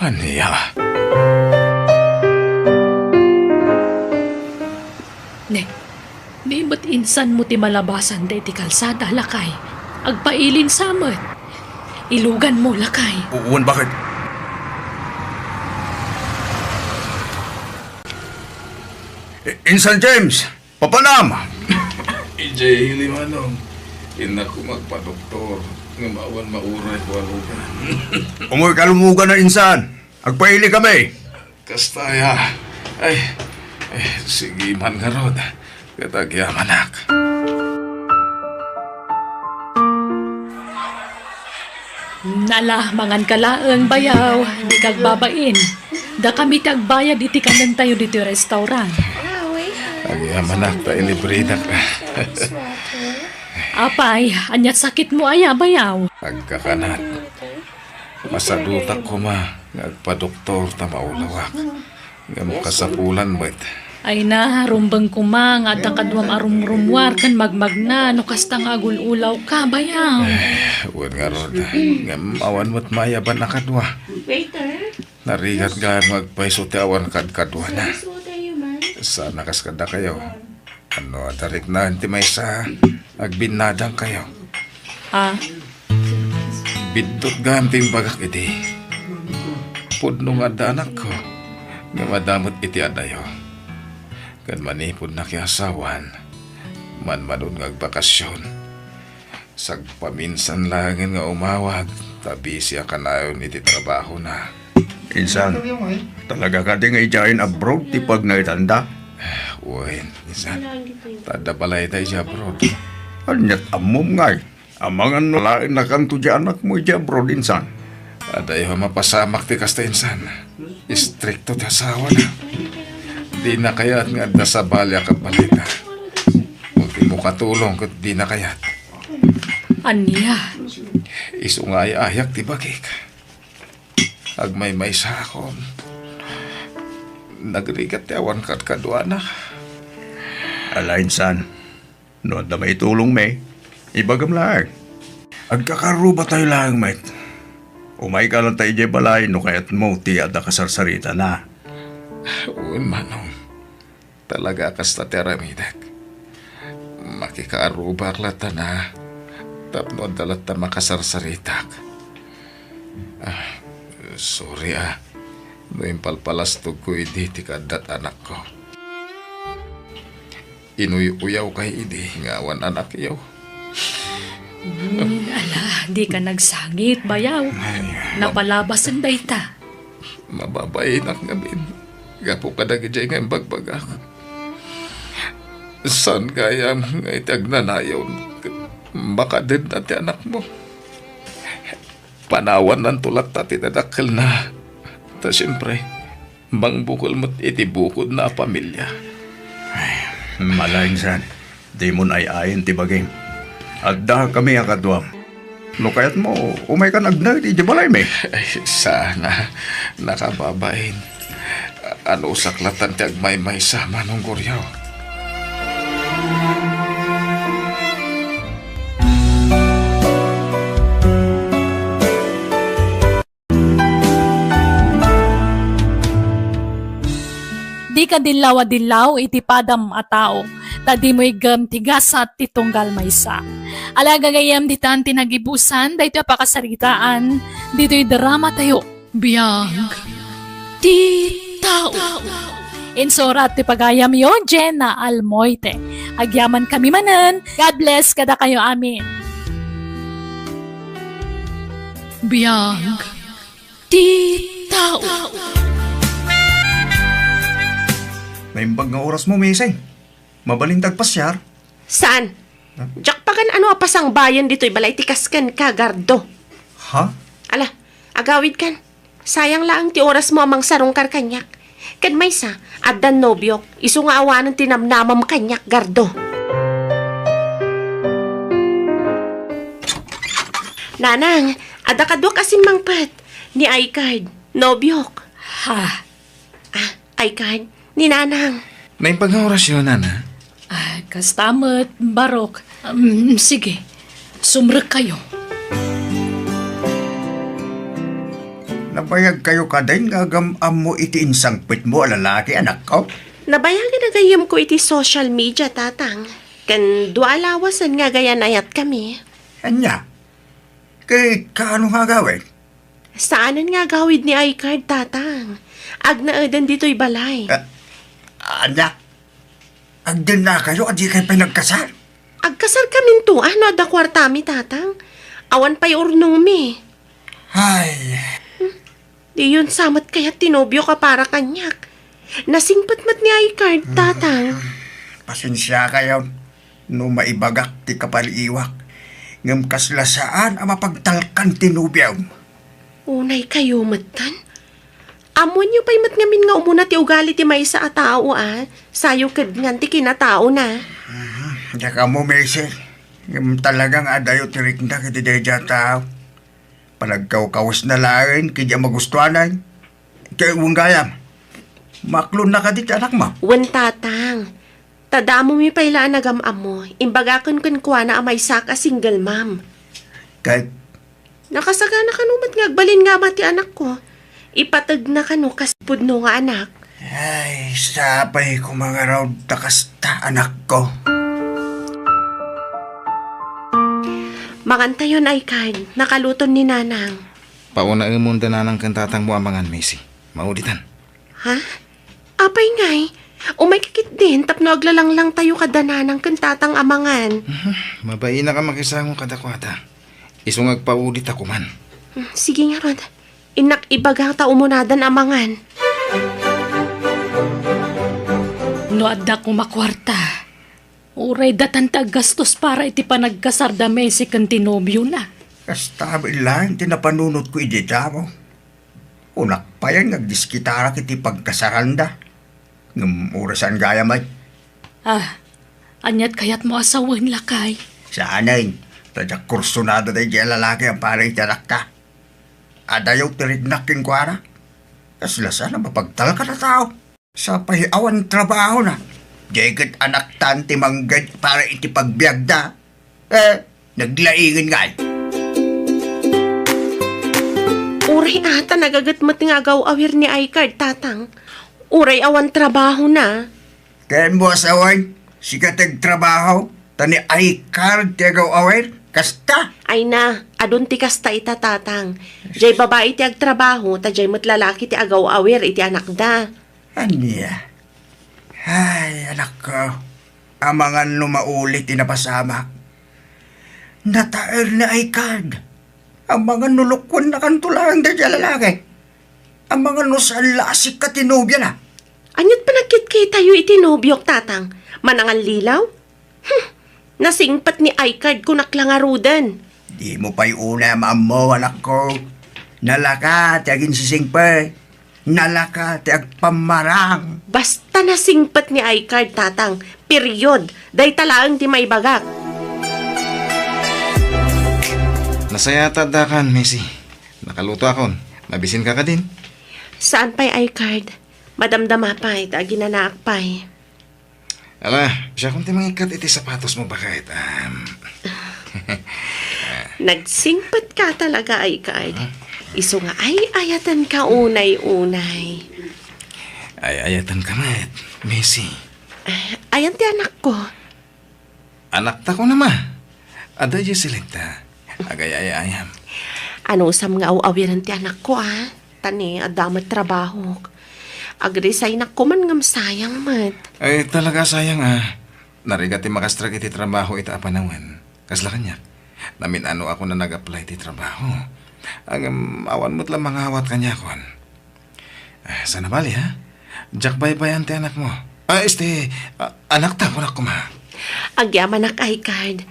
Ania? Ne, ni met insanmo ti malabasan daydi kalsada, lakay. Agpailin sa met. Iluganmo, lakay. Wen, bakit? I-, Insan James, papanam! Idiay ili, Manong. Innak koma agpadoktor, ngem awan mauray ko a lugan. Umoy ka lumugan a, Insan. Agpaili kami. Kasta aya. Ay, ay, sige man ngarud. Ket agyamanak. Ala, mangan ka laeng, bayaw. Dika agbabain. Dakami ti agbayad iti kanentayo ditoy restaurant. Agyamanak ta ilibredak. Apay, ania't sakitmo aya, bayaw? Agkakanat. Masadutak koma nga agpadoktor ta maulawak. Ngem kasapulan met. Ay na, rumbeng koma nga adda kaduam a rumrummuar ken magmagna no kasta nga agul-ulawka, bayaw. Eh, wen ngarud, ngem awan met mayaban a kadua. Narigat gayam nga agpayso ti awan kadkaduana. Saan a kas kadakayo. Ano, adda riknaen ti maysa, agbinnadangkayo. Ah? Biddut gayam ti imbagak idi. Pudno nga adda anakko, ngem adda met iti adayo. Ken manipud nakiasawan, manmanon nga agbakasyon. Sagpaminsan laengen nga umawag, ta busy a kanayon iti trabahona. Insan, talaga kadi nga idiayen abroad ti pagngaydanda? Wen, insan. Ta adda balayda idiay abroad. Ania't ammom ngay? Amangan no laennakanto diay anakmo idiay abroad, insan. Adayo a mapasamak ti kasta, insan. Istrikto ti asawana. Dina kayat nga adda sabali a kabalayda. Kung dimo katulong ket dina kayat. Ania? Isu nga ay-ayak ti bagik. Agmaymaysaakon. Nagrigat ti awan kadkaduana. Ala, insan, no adda maitulongmi, ibagam laeng. Agkakaarrubatayo laeng met. Umayka latta idiay balay no kayatmo ti adda kasarsaritana. Wen, Manong. Talaga a kasta ti aramidek. Makikaarrubak lattana tapno adda latta makasarsaritak. Ah, sorry, ah, no impalpalastogko idi ti kaaddat anakko. Inuy-uyawkay idi nga awan anakyo. Hmm, ala, Dika nagsangit, bayaw. Ay, mab- Napalabasen dayta. Mababainak ngamin gapu kadagijay nga imbagbagak. Saan gayam nga iti agnanayon, makadedna ti anakmo? Panawannanto latta ti nadakkelna. Ta siempre, mangbukel met iti bukodna a pamilia. Ay, malaingsan, dimon ay-ayen ti bagim. Addakami a kaduam. No kayatmo, umaykan agna iti balaymi. Ay, sana. Nakababain. Anusak latan ti agmaymaysa, Manong Goryo. Dika dillaw a dillaw iti padam a tao, ta dimo iggem ti gasat ti tunggal maysa. Ala, gagayyem, ditan ti nagibusan daytoy a pakasaritaan ditoy drama tayo. Biag ti tao. Insurat ti pagayamyo, Jenna Almoite. Agyaman kami manen. God bless kadakayo amin. Biag ti tao. Naimbag nga oras mo, Missy. Mabalin ta agpasiar? Saan? Huh? Diak pagan-ano a pasangbayen ditoy balay ti kas kenka, Gardo. Ha? Ala, agawidkan. Sayang laeng ti orasmo a mangsarungkar kaniak. Ket maysa, addan nobiok, isu nga awanen ti namnamam kaniak, Gardo. Nanang, adda kaduak a simmangpet. Ni Aykard, nobiok. Ha? Ah, Aykard, ni Nanang. Naimbag nga orasyo, Nana? Ah, kasta met, Barok. Um, sige, sumrekkayo. Nabayagkayo kadin nga agam-ammo iti insangpetmo a lalaki, anakko? Nabayagen a gayyemko iti social media, Tatang. Ken dua a lawasen nga agayanayatkami. Ania? Ket kaano nga agawid? Saanen nga agawid ni Aykard, Tatang. Agnaeden ditoy balay. Ah, ania? Agdennakayo a dikay pay nagkasar? Agkasarkaminto, no adda kuartami, Tatang. Awan pay urnongmi. Ay. Diyon sa met kayat ti nobiok a para kaniak. Nasingpet met ni Aykard, Tatang. Pasensiakayo no maibagak ti kapaliiwak, ngem kasla saan a mapagtalkan ti nobiom. Unaykayo metten? Ammoenyo pay met ngamin nga umuna ti ugali ti maysa a tao, a sayo kedngan ti kinataona. Mhm. Diak ammo, Missy. Ngem talaga nga adayo ti riknak iti daydiay a tao. Panagkawkawesna laeng ket diak magustuanan. Ket wen gayam, maaklonna kadi ti anakmo? Wen, Tatang. Ta damomi pay la a nagam-ammo, imbagaken kenkuana a maysak a single mom. Ket? Nakasagana kano met nga agbalin nga ama ti anakko. Ipategna kano kas pudno nga anak. Ay, sapay koma ngarud ta kasta, anakko. Mangantayon, Aykard, nakaluton ni Nanang. Paunaemon da Nanang ken Tatangmo a mangan, Missy. Mauditan. Ha? Apay ngay? Umayka ketdin tapno aglalanglang tayo kada Nanang ken Tatang a mangan. Mhm. Mabainak a makisango kadakuada. Isu nga agpaudit a kuman. Hmm, sige ngarud. Innak ibaga ta umunadan a mangan. No adda koma kuarta, uray datan ti aggastos para iti panagkasar da Missy ken ti nobiona. Kasta met laeng ti napanunotko idi damo. Kunak payen nga agdiskitarak iti pagkasaranda. Ngem uray saan gayam ay. Ah, aniat kayatmo a sawen, lakay? Saanen, ta diak kursunada daydiay a lalaki a para iti anakta. Adayo ti riknak kenkuana. Kasla saan a mapagtalkan a tao. Sapay awan trabahona. Diay ket anaktan ti mangged para iti pagbiagda. Eh, naglaingen ngay. Uray a ta nagaget met nga agaw-awir ni Aykard, Tatang. Uray awan trabahona. Ken mo a sawen, sika ti agtrabaho, ta ni Aykard ti agaw-awir, kasta? Ay na, adun ti kasta ita, Tatang. Diay babai ti agtrabaho, ta diay met lalaki ti agaw-awir iti anakda. Ania? Ay, anakko, amangan no mauli ti napasamak. Nataer ni Aykard. Amangan no lukuennakanto laeng daydiay a lalaki. Amangan no saan la a sika ti nobiana. Ania't panagkitkitayo iti nobiok, Tatang? Manangallilaw? Hmm, nasingpet ni I-card kunak la ngaruden. Dimo pay unay a maammo, anakko. Nalaka ti aginsisingpet. Nalaka ti agpammarang. Basta nasingpet ni I-card, Tatang. Period. Dayta laeng ti maibagak. Nasaya ta addakan, Macy. Nakalutoakon. Mabisinka kadin? Saan pay I-card? Madamdama pay, ta aginanaak pay. Ala, siakon ti mangikkat iti sapatosmo, baket. Am. Nagsingpetka talaga, I-card. Huh? Isu nga ay-ayatenka unay-unay. Ay-ayatenka met, Macy. Ayan ti anakko. Anakta ko na, ma. Adda idiay silekta. Agay-ayayam. Anusam nga aw-awiren ti anakko, a? Ta ni, adda met trabahok. Agresignak ko man ngem sayang met. Ay, talaga sayang, a. Narigat ti makastrek iti trabaho ita a panawen. Kasla kaniak. Namin-anoakon a nag-apply ti trabaho. Ngem awan met la mangawat kaniakon. Ah, sana bali, ha? Diak baybay-an ti anakmo. Ah, este, ah, anakta, kunak koma. Agyamanak, I-card.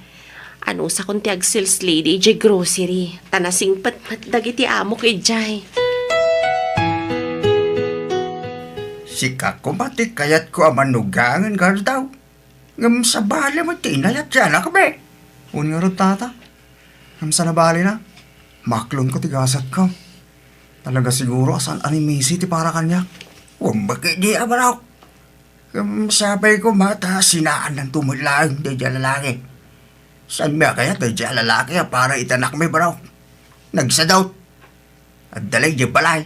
Anusakon ti ag-sales lady idiay grocery, ta nasingpet met dagiti amok idiay. Sika koma ti kayatko a manugangen, Gardaw. Ngem sabali met ti inayat ti anakmi. Wen ngarud, tata. Ngem saan a balina, maklonko ti gasatko. Talaga siguro a saan a ni Macy ti para kaniak. Wen met ketdi a barok. Ngem sapay koma ta sinaannanto met laeng daydiay a lalaki. Saanmi a kayat daydiay a lalaki a para iti anakmi, barok. Nagsadot. Adda la idiay balay.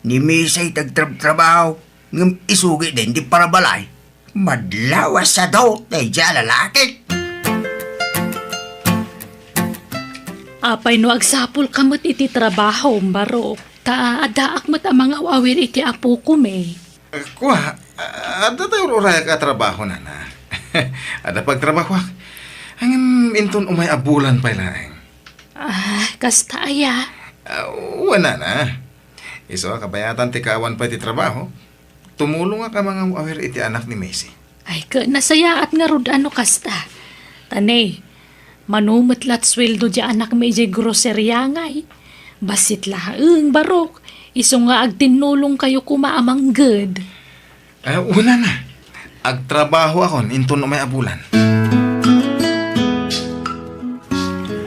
Ni Macy ti agtrabtrabaho, ngem isu ketdin ti parabalay. Madlaw a sadot daydiay a lalaki. Apay no agsapulka met iti trabahom, barok, ta addaak met a mangaw-awir iti apokon. Eh, kua, a-, adda ti ur-urayak a trabaho, nana. Adda pagtrabahoak. Ngem inton umay a bulan pay laeng. Ah, kasta aya? Ah, wen, nana. Isu a kabayatan ti kaawan pay ti trabaho, tumulongak a mangaw-awir iti anak ni Macy. Ay, ket nasayaat ngarud no kasta. Ta ne, mano met la't sueldo diay anakmi idiay groceria ngay. Bassit laeng, barok, isu nga agtinnulongkayo koma a mangged. Ah, wen, nana. Agtrabahoakon inton umay a bulan.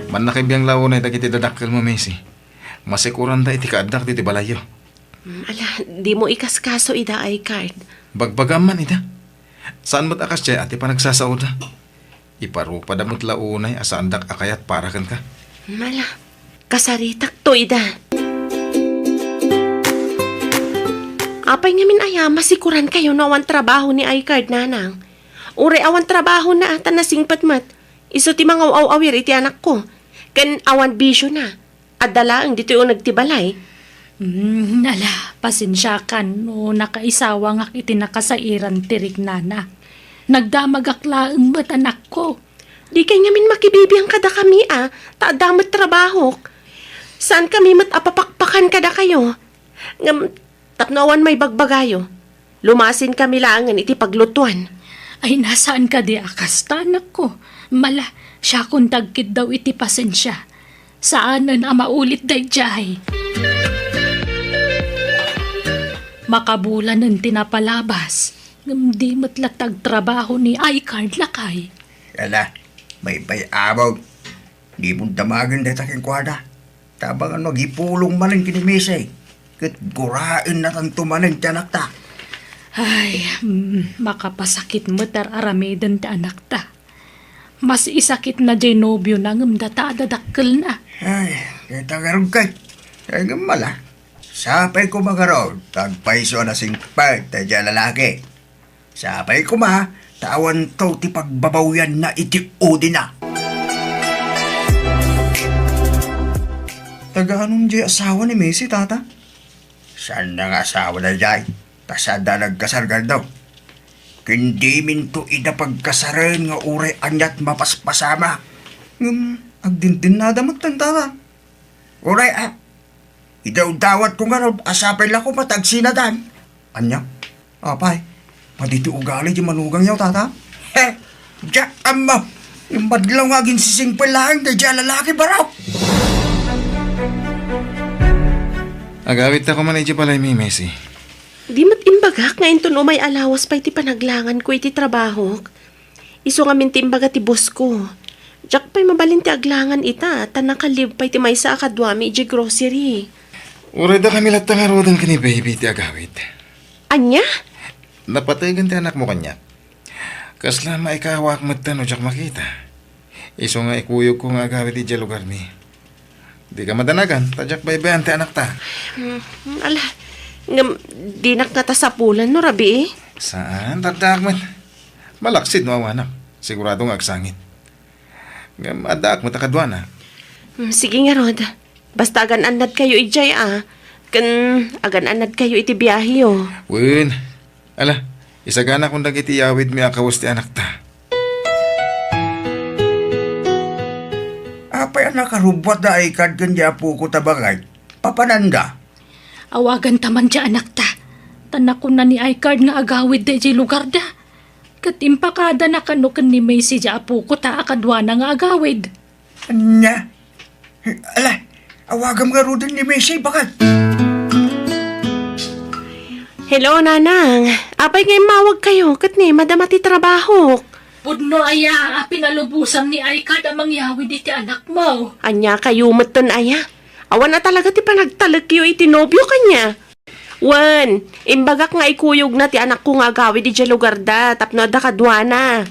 Mannakabiang la unay dagiti dadakkelmo, Macy. Masikuranda iti kaaddak ditoy balayyo. Mm, ala, dimo ikaskaso ida, I-card. Bagbagam man ida. Saan met a kasdiay a ti panagsasaoda. Iparupada met la unay a saandak a kayat para kenka. Mm, ala, kasaritakto ida. Apay ngamin aya, masikurankayo no awan trabaho ni I-card, nanang? Uray awan trabahona, ta nasingpet met. Isu ti mangaw-awir iti anakko. Ken awan bisiona. Adda laeng ditoy uneg ti balay. Mm, ala, pasensiakan no nakaisawangak iti nakasairan ti riknana. Nagdamagak laeng met, anakko. Dikay ngamin makibibiang kadakami a, ta adda met trabahok. Saankami met a papakpakan kadakayo. Ngem tapno awan maibagbagayo, lumasinkami laengen iti paglutuan. Ay, saan kadi a kasta, anakko. Mala, siakon ti agkiddaw iti pasensia. Saanen a maulit daydiay. Makabulanen ti napalabas, ngem di met latta agtrabaho ni I-card, lakay. Ala, baybay-amok. Dimon damagen dayta kenkuana. Ta amangan no agipulong manen ken ni Macy, ket guraennatanto manen ti anakta. Ay, mm, makapasakit met ar-aramiden ti anakta. Mas isakitna diay nobiona ngem data a dadakkelna. Ay, dayta ngarud kay. Ay, ngem mala. Sapay koma ngarud, ta agpayso a nasingpet daydiay a lalaki. Sapay koma, ta awanto ti pagbabawianna iti udina. Taga-anon diay asawa ni Macy, tata? Saanna nga asawa daydiay, ta saanda a nagkasar, Gardaw. Ken diminto ida pagkasaren nga uray aniat mapaspasama. Ngem, agdindinada metten, tata. Uray, ah, idawdawatko ngarud a sapay la koma ta agsinadan. Ania? Apay, padi ti ugali ti manugangyo, tata? He, diak ammo. Imbadlaw nga aginsisingpel laeng daydiay a lalaki, baro. Agawidta koman idiay balaymi, Macy. Di met imbagak nga inton umay a lawas pay ti panaglanganko iti trabahok. Isu ngamin ti imbaga ti boss ko. Diak pay mabalin ti aglangan ita, ta naka-leave pay ti maysa a kaduami idiay grocery. Uray dakami latta ngaruden ken ni baby ti agawid. Ania? Napategan ti anakmo kaniak. Kasla maikawak metten no diak makita. Isu nga ikuyogko nga agawid idiay lugarmi. Dika madanagan, ta diak baybay-an ti anakta. Hmm, ala, ngem dinak ngata sapulan no rabii? Saan, addaak met. Malaksid no awanak. Sigurado nga agsangit. Ngem addaak met a kaduana. Hmm, sige ngarud. Basta agan-annadkayo idiay a. Ken agan-annadkayo iti biaheyo. Wen, ala, isaganak dagiti yawidmi a kawes ti anakta. Apay a nakarubbuat da I-card ken di apoko ta bangay? Papananda? Awaganta man ti anakta. Ta nakuna ni I-card nga agawidda idiay lugarda. Ket impakadana kano ken ni Macy ti apoko ta a kaduana nga agawid. Ania? Ala, awagam ngaruden ni Macy, baket. Hello, Nanang. Apay nga immawagkayo ket ni madama ti trabahok? Pudno aya a pinalubosam ni I-card a mangyawid iti anakmo? Ania kayo metten aya? Awan a talaga ti panagtalekyo iti nobiok ania? Wen, imbagak nga ikuyogna ti anakko nga agawid idiay lugarda tapno adda kaduana.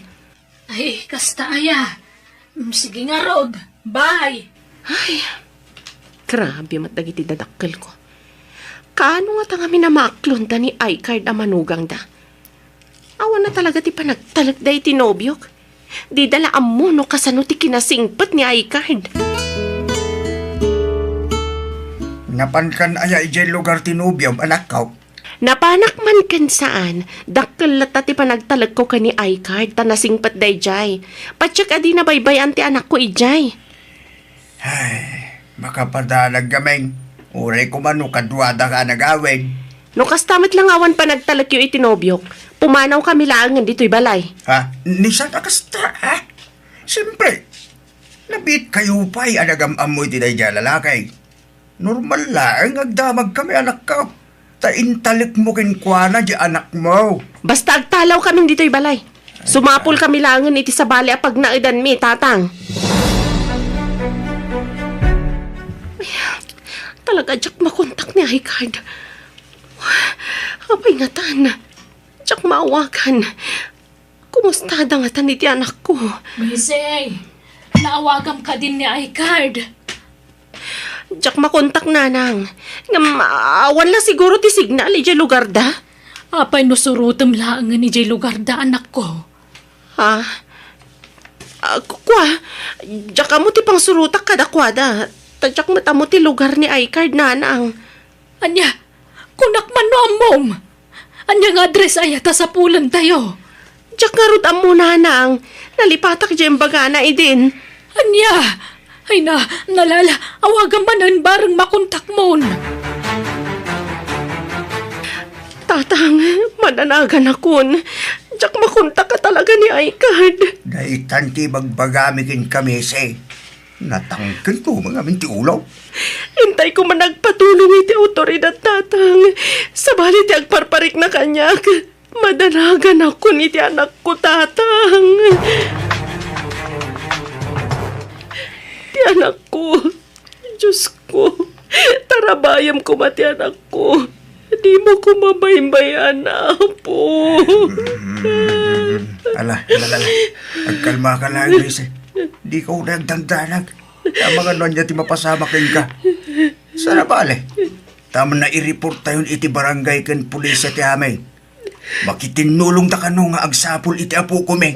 Ay, kasta aya. Mm, sige ngarud. Bye. Ay, grabe met dagiti dadakkelko. Kaano ngata ngamin a maaklonda ni I-card a manugangda? Awan a talaga ti panagtalekda iti nobiok. Dida la ammo no kasano ti kinasingpet ni I-card. Napankan aya idiay lugar ti nobiom, anakko? Napanak man ken saan, dakkel latta ti panagtalekko ken ni I-card ta nasingpet daydiay. Patiek a dina baybay-an ti anakko idiay. Ay, makapadalag gamin. Uray koma no kaduada nga nagawid. No kasta met la nga awan panagtalekyo iti nobiok, pumanawkami laengen ditoy balay. Ha? Ni saan a kasta, ha? Siyempre, nabiit kayo pay a nagam-ammo iti daydiay a lalaki. Normal laeng nga agdamagkami, anakko. Ta intalekmo kenkuana ti anakmo. Basta agtalawkamin ditoy balay. Sumapulkami laengen iti sabali a pagnaedanmi, Tatang. Ay, talaga diak makontak ni I-card. Apay ngatan? Diak maawagan. Kumustada ngatan iti anakko? Macy, naawagam kadin ni I-card. Diak makontak, Nanang. Ngem, awan la siguro ti signal idiay lugarda. Apay no surotem laengen idiay lugarda, anakko? Ha? Ah, ku-, kua, diak ammo ti pangsurotak kadakuada. Ta diak met ammo ti lugar ni I-card, Nanang. Ania, kunak man no ammom. Ania nga address aya ta sapulentayo? Diak ngarud ammo, Nanang. Nalipatak diay imbagana idin. Ania? Ay na, nalala, awagam manen bareng makontakmon. Tatang, madanaganakon. Diak makontak a talaga ni I-card. Daytan ti ibagbagami kenka, Macy. Natangken to ngamin ti ulo. Intay ko man agpatulong iti awtoridad, Tatang. Sabali ti agparparikna kaniak. Madanaganakon iti anakko, Tatang. Ti anakko. Diosko. Tarabayem koma ti anakko. Dimo koma baybay-an, Apo. Mm, ala, ala, ala. Agkalmaka laeng, Macy. Dika unay agdandanag. Amangan no ania ti mapasamak kenka. Saan a bale? Tamna i-report tayon iti barangay ken pulisya ti amin. Makitinnulongda kano nga agsapul iti apokomi.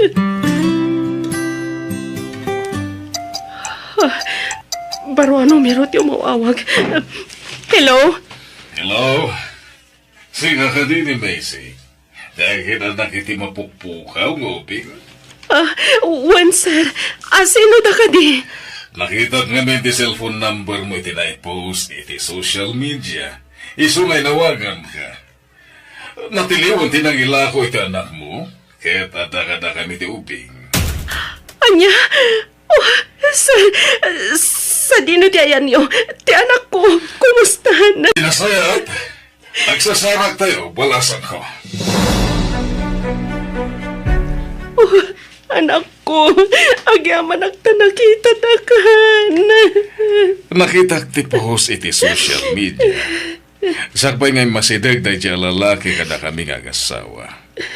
Ah, baro a numero ti umaw-awag. Hello? Hello? Sika kadi ni Macy? Dagiti anak iti mapukpukaw nga ubing? Ah, wen, sir. Ah, sino da kadi? Nakitak ngamin ti cellphone number mo iti naipost iti social media. Isu nga inawaganka. Natiliwan ti nangilako iti anakmo, ket adda kadakami ti ubing. Ania? Oh, sa, sadino ti ayanyo? Ti anakko, kumusta na? Pinasayat. Agsasarak tayo, balasang ko. Oh, anakko, agyamanak ta nakitadakan. Nakitak ti post iti social media. Sakbay nga immasideg daydiay a lalaki kadakami nga agassawa.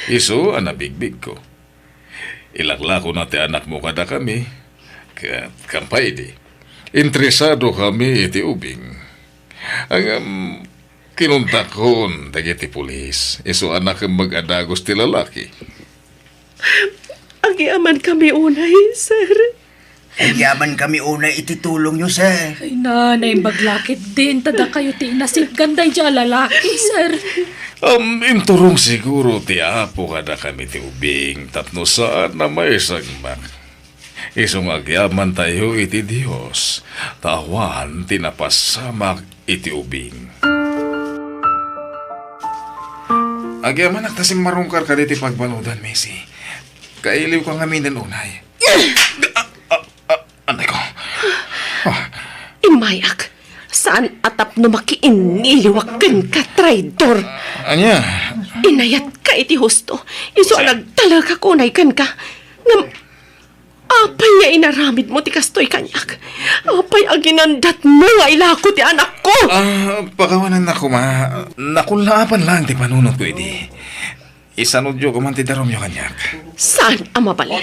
Isu a nabigbigko. Ilaklakona ti anakmo kadakami, ket kampay idi, interesado kami iti ubing. Ngem kinuntakon dagiti pulis, isu a nakemmeg a dagus ti lalaki. Agyamankami unay, sir. Agyamankami unay iti tulongyo, sir. Ay na, naimbag la ketdin, ta dakayo ti inasitgan daydiay a lalaki, sir. Um, inturong siguro ti Apo kadakami ti ubing tapno saan a maisagmak. Isu nga agyamantayo iti Dios, ta awan ti napasamak iti ubing. Agyamanak ta simmarungkar kaditi pagbanudan, Macy. Kailiwka ngaminen unay. Ah, ah, ah, anay ko. Ah. Immayak. Saan a tapno makiinniliwak kenka, traidor. Ania? Inayatka iti husto. Isu a nagtalekak unay kenka. Ngem, apay nga inaramidmo ti kastoy kaniak? Apay a ginandatmo nga ilako ti anakko? Ah, pakawanannak koma. Nakullaapan laeng ti panunotko idi. Isanudyo koma ti darumyo kaniak. Saan a mabalin?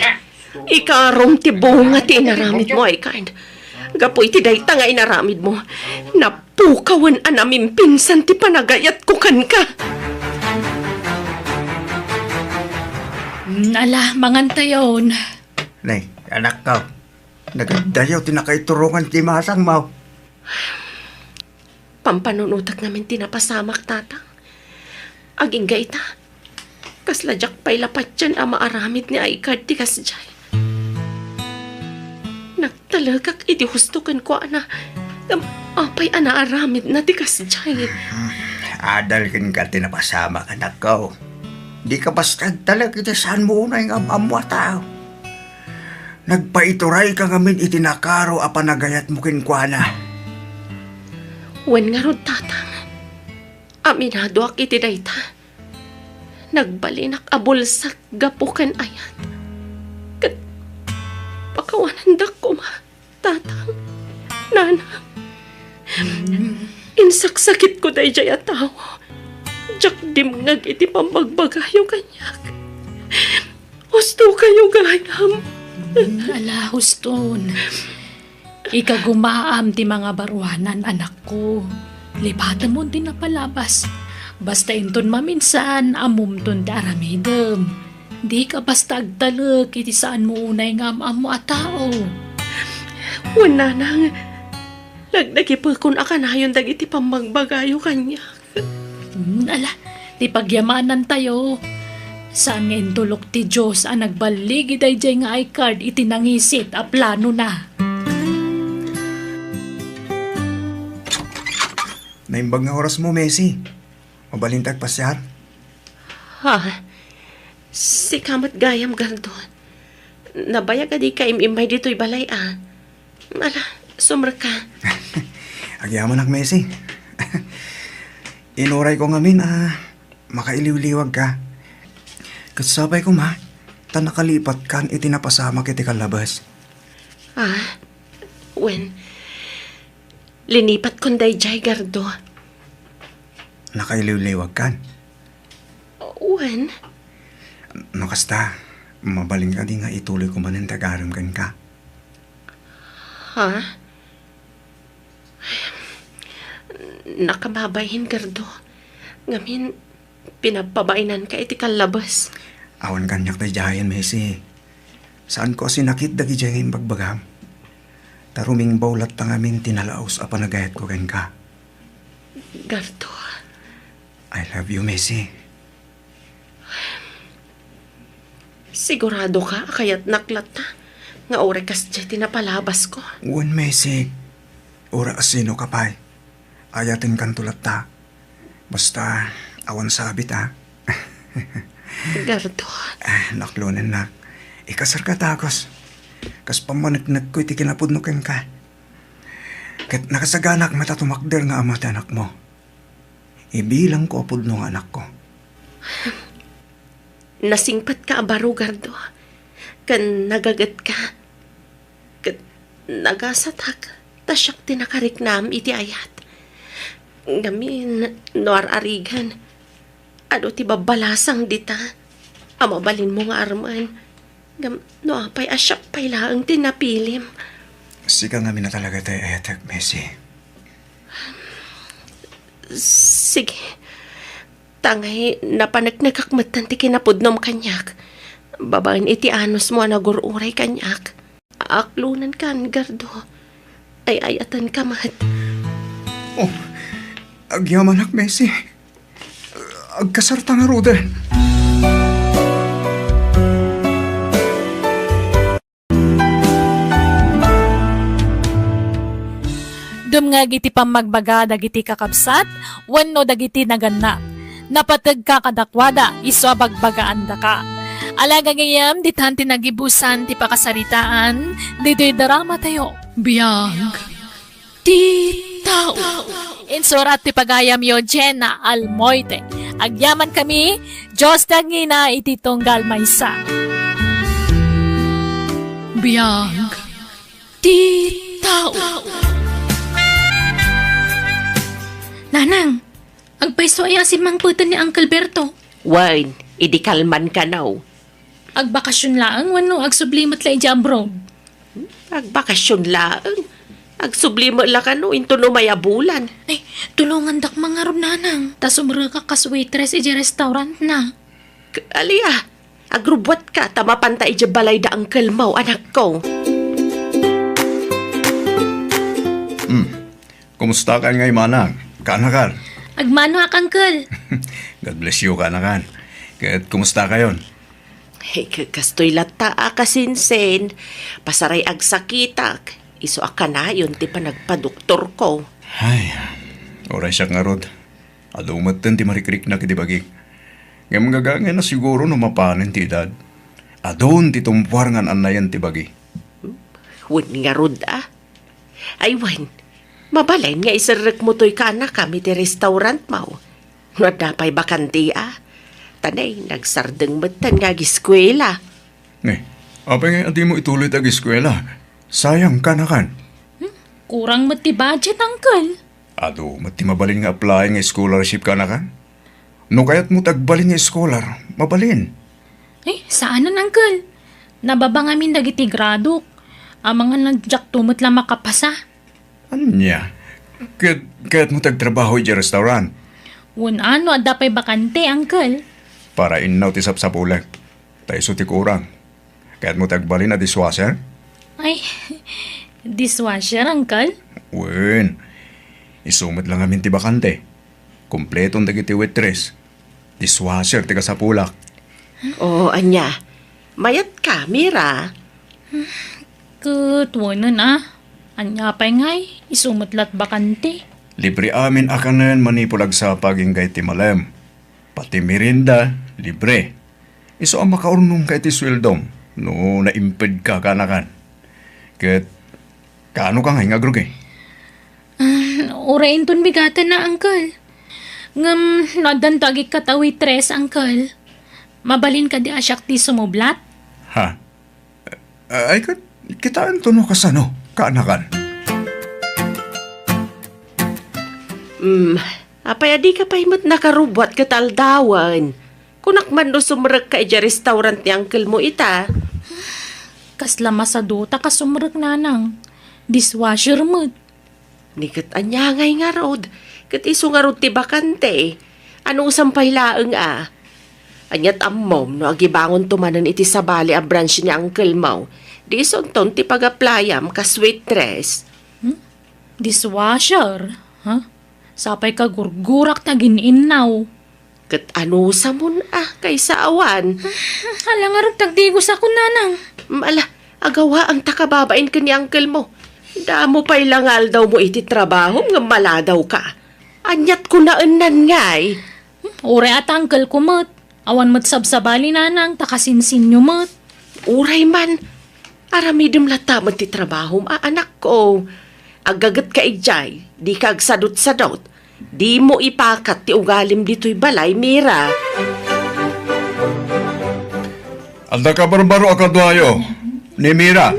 Ikarom ti bunga ti inaramidmo, Aykard. Gapu iti dayta nga inaramidmo, napukawen a namimpinsan ti panagayatko kenka. Mm, ala, mangantayon. Nay, anakko, nagaddayaw ti nakaiturongan ti masangmo. Pampanunotek ngamin ti napasamak, Tatang. Agingga ita, kasla diak pay la patien a maaramid ni Aykard ti kasdiay. Nagtalekak iti husto kenkuana, ngem apay a naaramidna ti kasdiay? Hmm, adal kenka ti napasamak, anakko. Dika basta agtalek iti saanmo unay nga am-ammo a tao. Nagpaiturayka ngamin iti nakaro a panagayatmo kenkuana. Wen ngarud, Tatang, aminadoak iti dayta. Nagbalinak a bulsak gapu ken ayat. Ket pakawanandak koma, Tatang, Nanang. Insaksakitko daydiay a tao. Diak dimngeg iti pammagbagayo kaniak. Hustokayo gayam. Mm, ala, huston. Ikagumaam ti mangabaruanan, anakko. Lipatemon ti napalabas. Basta inton maminsan, ammomton ti aramidem. Dika basta agtalek iti saanmo unay nga am-ammo a tao. Wen, Nanang, nagdagipekon a kanayon dagiti pammagbagayo kaniak. Hmm, ala, ti pagyamanantayo. Saan nga intulok ti Dios a nagballigi daydiay nga Aykard iti nangisit a planona. Naimbag nga orasmo, Macy. Mabalinta agpasiar? Ha? Sika met gayam, Gardo. Nabayag a dika im-immay ditoy balay, a. Ala, sumrekka. Agyamanak, Macy. Inurayko ngamin a makailiwliwagka. Ket sapay koma, ta nakalipatkan iti napasamak iti kallabes. Ah, wen. Linipatkon daydiay, Gardo. Nakailiwliwagkan? Wen. No kasta, mabalin kadi nga ituloyko manen ti agarem kenka? Ha? Nakababain, Gardo. Ngamin, pinagpabainanka iti kallabes. Awan kaniak daydiayen, Macy. Saanko a sinakit dagidiay nga imbagbagam. Ta rumingbaw latta ngamin ti nalaus a panagayatko kenka. Gardo. I love you, Macy. Siguradoka a kayatnak latta? nga uray kasdiay ti napalabasko. Wen, Mesi, uray asino ka pay. Ayatenkanto latta. Basta, awan sabit, a. Gardo. Ah, naklonennak. Ikasarka, Takos. Kas pammaneknekko iti kinapudno kenka. Ket nakasaganak met a tumakder nga ama ti anakmo. Ibilangko a pudno nga anakko. Nasingpetka a baro, Gardo. Ken nagagetka. Ket nagasatak, ta siak ti nakariknam iti ayat. Ngamin, no ar-arigan, adu ti babbalasang dita a mabalinmo nga armen. Ngem no apay a siak pay laeng ti napilim? Sika ngamin a talaga ti ayatek, Mesi. Sige. Tangay napaneknekak metten ti kinapudnom kaniak. Babaen iti anusmo a nagur-uray kaniak. Aklonenkan, Gardo. Ay-ayatenka met. Oh, agyamanak, Mesi. Agkasarta ngaruden. Dumngeg iti pammagbaga dagiti kakabsat wenno dagiti nagannak. Napategka kadakuada, isu a bagbagaandaka. Ala gagayyem, ditan ti nagibusan ti pakasaritaan ditoy dramatayo. Biag ti tao. Insurat ti pagayamyo, Jenna Almoite. Agyamankami, Dios ti agngina iti tunggal maysa. Biag ti tao. Nanang, agpayso aya a simmangpeten ni Uncle Berto? Wen, idi kalman kano. Agbakasyon laeng wenno agsubli met la idiay abroad? Agbakasyon laeng. Agsubli met la kano inton umay a bulan. Ay, tulongandak man ngarud, Nanang, ta sumrekak kas waitress idiay restaurantna. K-, alia, agrubbuatka ta mapanta idiay balay da uncle mo, anakko. Hmm. Kumusta kan ngay, manang? Kaanakan? Agmanoak, uncle. God bless you, kaanakan. Ket kumusta kayon? Hey, k-, kastoy latta a kasinsin. Pasaray agsakitak. Isu a kanayon ti panagpadoktorko. Ay, uray siak ngarud. Adu metten ti marikriknak iti bagik. Ngem gagangay na siguro no mapanen ti edad. Adun ti tumpuar nga an-annayan ti bagi. Wen ngarud a. Ay wen, mabalin nga iserrekmo toy kaanakam iti restaurantmo. No adda pay bakante a. Ta nay, nagsardeng metten nga agiskuela. Ne, apay nga a dimo ituloy ti agiskuela? Sayang, kaanakan. Hmm? Kurang met ti budget, uncle. Adu met ti mabalin nga apply nga scholarship, kaanakan. No kayatmo ti agbalin nga scholar, mabalin. Eh, saanen, uncle. Nababa ngamin dagiti gradok. Amangan a diakto met la makapasa. Ania? Ket kayatmo ti agtrabaho idiay restaurant? Wen a, no adda pay bakante, uncle. Para innaw ti sapsapulek. Ta isu ti kurang. Kayatmo ti agbalin a dishwasher? Ay, dishwasher, uncle? Wen, isu met la ngamin ti bakante. Kompleton dagiti waitress. Dishwasher ti kasapulak. O, ania? Mayatka, Mira? Ket wenen a. Ania pay ngay? Isu met la ti bakante. Libre amin a kanen manipud agsapa agingga iti malem. Pati merienda, libre. Isu a makaurnongka iti sueldom no naimpedka, kaanakan. Ket kaano ka ngay nga agrugi? Ah, uray inton bigaten a, uncle. Ngem no addanto agikkat a waitress, uncle, mabalin kadi a siak ti sumublat? Ha? Ay, ket kitaento no kasano, kaanakan. Hmm, apay a dika pay met nakarubbuat ket aldawen? Kunak man no sumrekka idiay restaurant ni uncle mo ita. Kasla masadutak a sumrek, nanang. Dishwasher met. Ni ket ania ngay ngarud? Ket isu ngarud ti bakante. Anusam pay laeng a. Ania't ammom no agibangonto manen iti sabali a branch ni uncle mo? Di isunton ti pag-applyam kas waitress. Hmm? Dishwasher? Ha? Sapay kagurgurak ta gin-innaw. Ket anusamon a, kaysa awan? Ala ngarud ti agdigosakon, nanang. Mm, ala, Agawaangta kababain ken ni uncle mo. Damo pay la nga aldawmo iti trabahom ngem maladawka. Aniat kunaennan ngay? Uray a ti uncle ko met. Awan met sabsabali, nanang, ta kasinsinyo met. Uray man, aramidem latta met ti trabahom a anakko. Aggagetka idiay, dika agsadutsadut. Dimo ipakat ti ugalim ditoy balay, Mira. Adda kabarbaro a kaduayo ni Mira.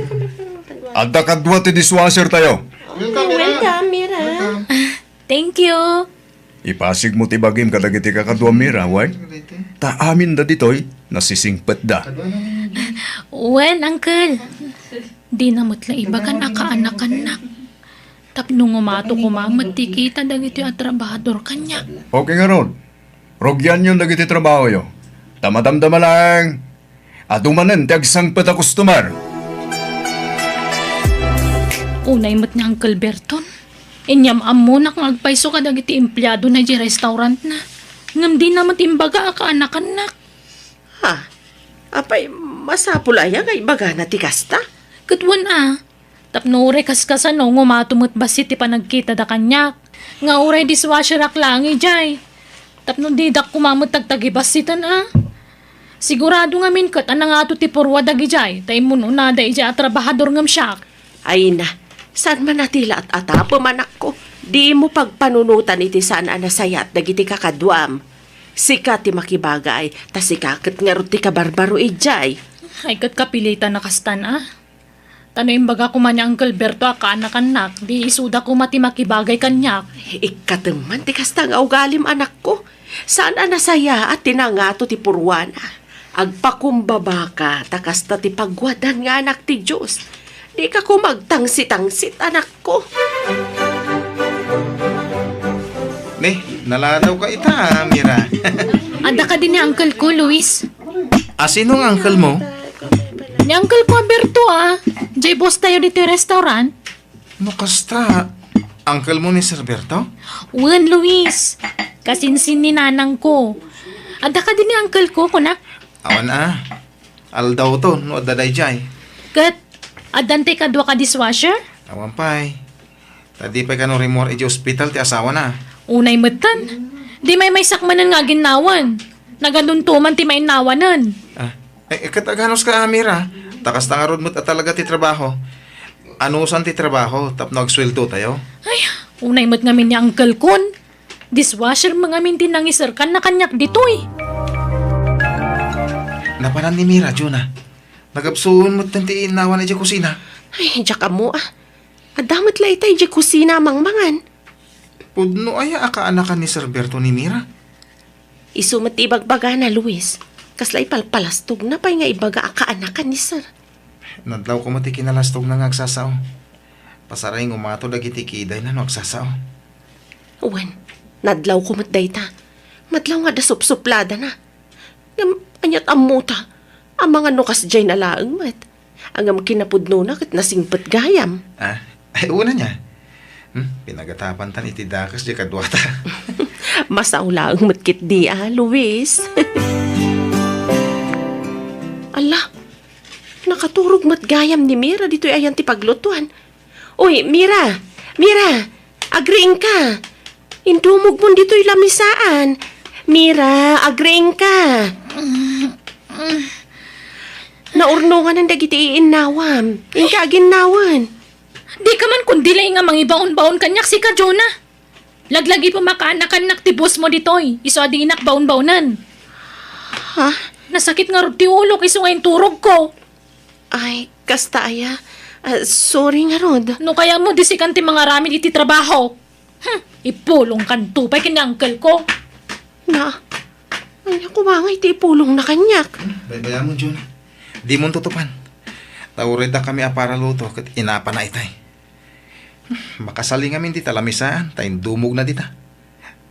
Adda kadua ti dishwasher tayo. Welcome, Mira. Thank you. Ipasigmo ti bagim kadagiti kakaduam, Mira, wen? Ta aminda ditoy, nasisingpetda. Wen, uncle. Dina met la ibagan a kaanakannak. Tapno ngumato koma met ti kita dagiti a trabahador kaniak. Okay ngarud. Rugianyon dagiti trabahoyo. Ta madamdama laeng, adu manen ti agsangpet a customer. Unay met ni Uncle Berton. Inyam-ammonak nga agpayso kadagiti empleadona idiay restaurantna. Ngem dina met imbaga a kaanakannak. Ha? Apay, masapul aya nga ibagana ti kasta? Ket wen a, tapno uray kaskasano, ngumato met bassit ti panagkitada kaniak, nga uray dishwasherak laeng idiay. Tapno didak koma met tagtagibassiten a. Sigurado ngamin ket a nangato ti purwa dagidiay, ta immun-unada idiay a trabahador ngem siak. Ay na, saan man a ti la at-atapem, anakko? Dimo pagpanunotan iti saan a nasayaat dagiti kakaduam. Sika ti makibagay, ta sika ket ngarud ti kabarbaro idiay. Ay, ket kapilitan a kastan a. Ta no imbaga koma ni Uncle Berto a kaanakannak, di isuda koma ti makibagay kaniak. Ikkatem man ti kasta nga ugalim, anakko. Saan a nasayaat ti nangato ti purwana. Agpakumbabaka, ta kasta ti pagwadan nga anak ti Dios. Dika koma agtangsit-tangsit, anakko. Ne, naladawka ita, Mira. Adda kadi ni uncle ko, Luis. A, sino nga uncle mo? Ni uncle ko, Berto, a. Jay boss tayo ditoy restaurant. No kasta, uncle mo ni Sir Berto? Wen, Luis. Kasinsin ni nanang ko. Adda kadi ni uncle ko, kunak? Awan a. Aldawto, no adda daydiay. Ket, addan ti kadua ka dishwasher? Awan pay. Ta di pay kano rimmuar idiay ospital ti asawana. Unay metten. Di maymaysak manen nga aginnawan. Nagaduntoman ti mainnawanen. A, e, ket aganuska, Mira? Ta kasta ngarud met a talaga ti trabaho. Anusan ti trabaho tapno agsueldo tayo? Ay, unay met ngamin ni uncle kon. Dishwasher met ngamin ti nangiserkan na kaniak ditoy. Napanan ni Mira, Juna. Nagapsuon metten ti innawan idiay kusina. Ay, diak ammo a. Adda met la ita idiay kusina a mangmangan. Pudno aya a kaanakan ni Sir Berto ni Mira? Isu met ti ibagbagana, Luis. Kasla ipalpalastogna pay nga ibaga a kaanakan ni Sir. Nadlawko met ti kinalastogna nga agsasao. Pasaray ngumato dagiti kidayna no agsasao. Wen, nadlawko met dayta. Madlaw nga adda supsupladana. Ngem, aniat ammota? Amangan no kasdiay na laeng met. Ngem kinapudnona ket nasingpet gayam. A, ay, una nia. Hmm, pinagatapantan iti dakes diay kaduata. Masao laeng met ketdi a, Luis. Ala, nakaturog met gayam ni Mira ditoy ayan ti paglutuan. Uy, Mira! Mira! Agriingka! Indumogmon ditoy lamisaan. Mira, agriingka! Naurnonganan dagiti iinnawam. Inka aginnawan. Dika man kundi laeng a mangibaon-baon kaniak, sika, Jonah. Laglagipem a kaanakannak ti boss mo ditoy, isu a dinak baon-baonen. Ha? Nasakit ngarud ti ulok isu nga inturogko. Ay, kasta aya. A, sorry ngarud. No kayatmo, di sikan ti mangaramid iti trabaho. Hmm, ipulongkanto pay ken ni uncle ko. Na, ania koma nga iti ipulongna kaniak? Baybayamon, Jun. Dimon tutupan. Ta uray dakami a paraluto ket inapana itay. Makasaling amin dita lamisaan ta indumogna dita.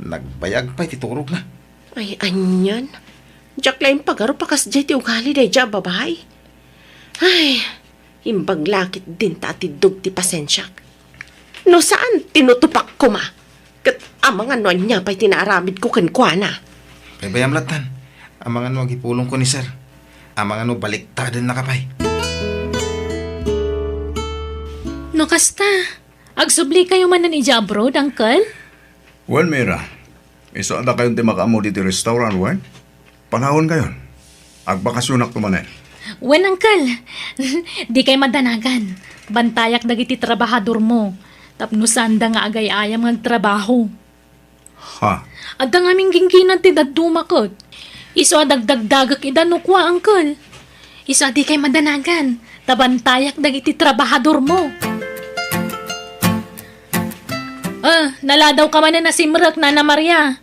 Nagbayag pay ti turogna. Ay, anian? Diak la impagarup a kasdiay ti ugali daydiay a babai. Ay, imbag la ketdin ta atiddog ti pasensiak. No saan, tinutupak koma. Ket amangan no ania pay ti naaramidko kenkuana. Baybayam lattan. Amangan no agipulongko ni Sir. Amangan no baliktadennaka pay. No kasta, agsubli kayo manen idiay abroad, Uncle? Wen, Mira, isu a dakayon ti makaammo ditoy restaurant, wen? Panawen kayon. Agbakasionakto manen. Wen, Uncle. Dikay madanagan. Bantayak dagiti trabahadormo. Tapno saanda nga agay-ayam nga agtrabaho. Ha? Adda ngamin gingginad ti dadduma ket. Isu a dagdagdagek ida no kua, Uncle. Isu a dikay madanagan. Ta bantayak dagiti trabahadormo. Ah, naladawka manen a simrek, Nana Maria.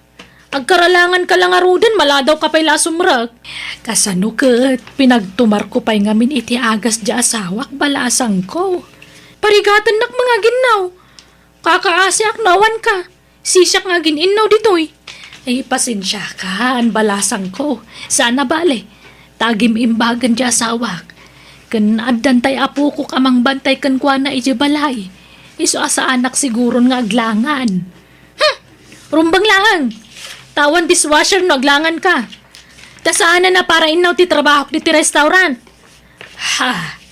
Agkaralanganka la ngaruden, maladawka pay la a sumrek. Kasano ket, pinagtumarko pay ngamin iti agas diay asawak, balasangko. Parigatennak nga aginnaw. Kakaasiak no awanka. Sisiak nga agin-innaw ditoy. Ay, pasensiaka, balasangko. Saan a bale. Ta agim-imbagen diay asawak. Ken addan tay apokok a mangbantay kenkuana idiay balay. Isu a saanak siguron nga aglangan. Hmm! Rumbeng laeng. Ta awan dishwasher no aglanganka. Ta saanen a para innaw ti trabahok ditoy restaurant. Ha!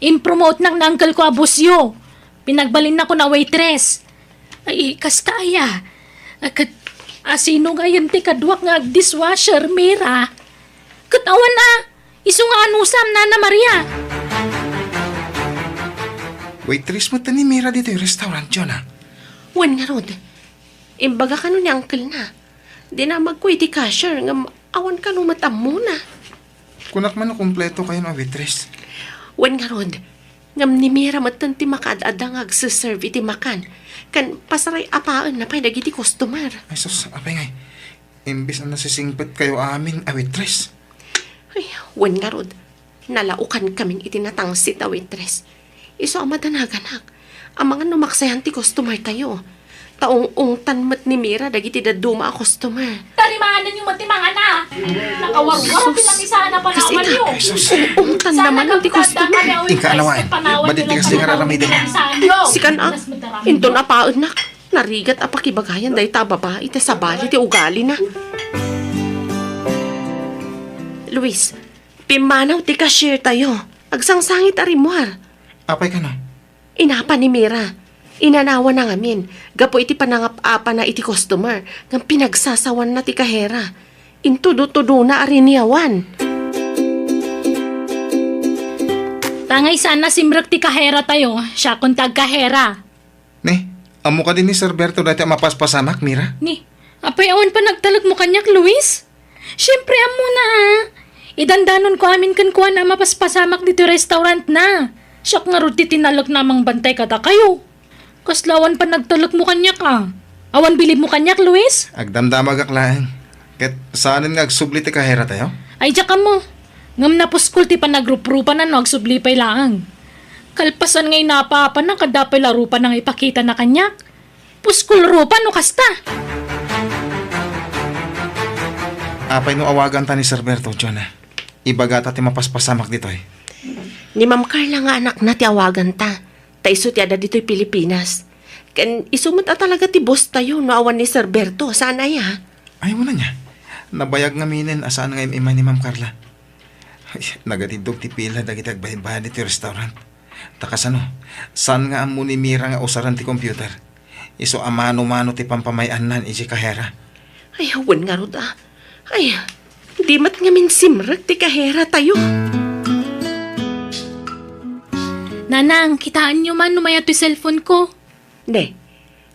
Impromotenak ni uncle ko a busio. Pinagbalinnakon a waitress. Ay, kasta aya. Ket asino ngayen ti kaduak nga agdishwasher, Mira? Ket awan a, isu nga anusam, Nana Maria. Waitress met ni Mira ditoy restaurant, Jonah. Wen ngarud, imbaga kano ni uncle na. Dinamagko iti cashier ngem awan kano met ammona. Kunak man a kumpleto kayon a waitress. Wen ngarud, ngem ni Mira metten ti makaad-adda nga agse-serve iti makan, ken pasaray-apaenna pay dagiti customer. Ay sus, apay ngay, imbes a nasisingpet kayo amin a waitress. Ay, wen ngarud, nalaokan kamin iti natangsit a waitress. Isu a madanaganak, amangan no maksayan ti customer tayo. Ta ung-ungtan met ni Mira dagiti dadduma a customer. Tarimaanenyo met ti mangana. Nakawarwar ti lamisana panawanyo. Ung-ungtan naman ti customer. Inka anawaen. Badi ti kasdi nga raramiden. Sikan a, inton apaennak, narigat a pakibagayan dayta a babai ta sabali ti ugalina. Luis, pimmanaw ti cashier tayo. Agsangsangit a rimmuar. Apay kano? Inapa ni Mira. Inanawana ngamin, gapu iti panangap-apana iti customer, ngem pinagsasawanna ti kahera. Intudo-tudona a riniawan. Tangay saan a simrek ti kahera tayo, siakon ti agkahera. Ni, ammo kadi ni Sir Berto dayta a mapaspasamak, Mira? Ni, apay awan panagtalekmo kaniak, Luis? Siempre, ammona, a. Idandanonko amin kenkuana a mapaspasamak ditoy restaurant na. Siak ngarud ti tinalekna a mangbantay kadakayo. Kasla awan panagtalekmo kaniak, a. Awan bilibmo kaniak, Luis? Agdamdamagak laeng. Ket saanen nga agsubli ti kahera tayo? Ay, diak ammo. Ngem napuskol ti panagruprupana no agsubli pay laeng. Kalpasan nga inapa-apana, adda pay la rupana nga ipakitana kaniak. Puskol rupa no kasta. Apay no awaganta ni Sir Berto, Jonah? Ibagata ti mapaspasamak ditoy. Ni Ma'am Carla nga anakna ti awaganta. Ta isu ti adda ditoy Pilipinas. Ken isu met a talaga ti boss tayo no awan ni Sir Berto, saan aya? Ay, wen ania. Nabayag ngaminen a saan nga im-immay ni Ma'am Carla. Ay, nagatiddog ti pila dagiti agbaybayad iti restaurant. Ta kasano, saan nga ammo ni Mira nga usaren ti computer? Isu a mano-mano ti pampamay-annan iti kahera. Ay, wen ngarud a. Ay, di met ngamin simrek ti kahera tayo. Nanang, kitaenyo man no mayat toy cellphone ko. Ne,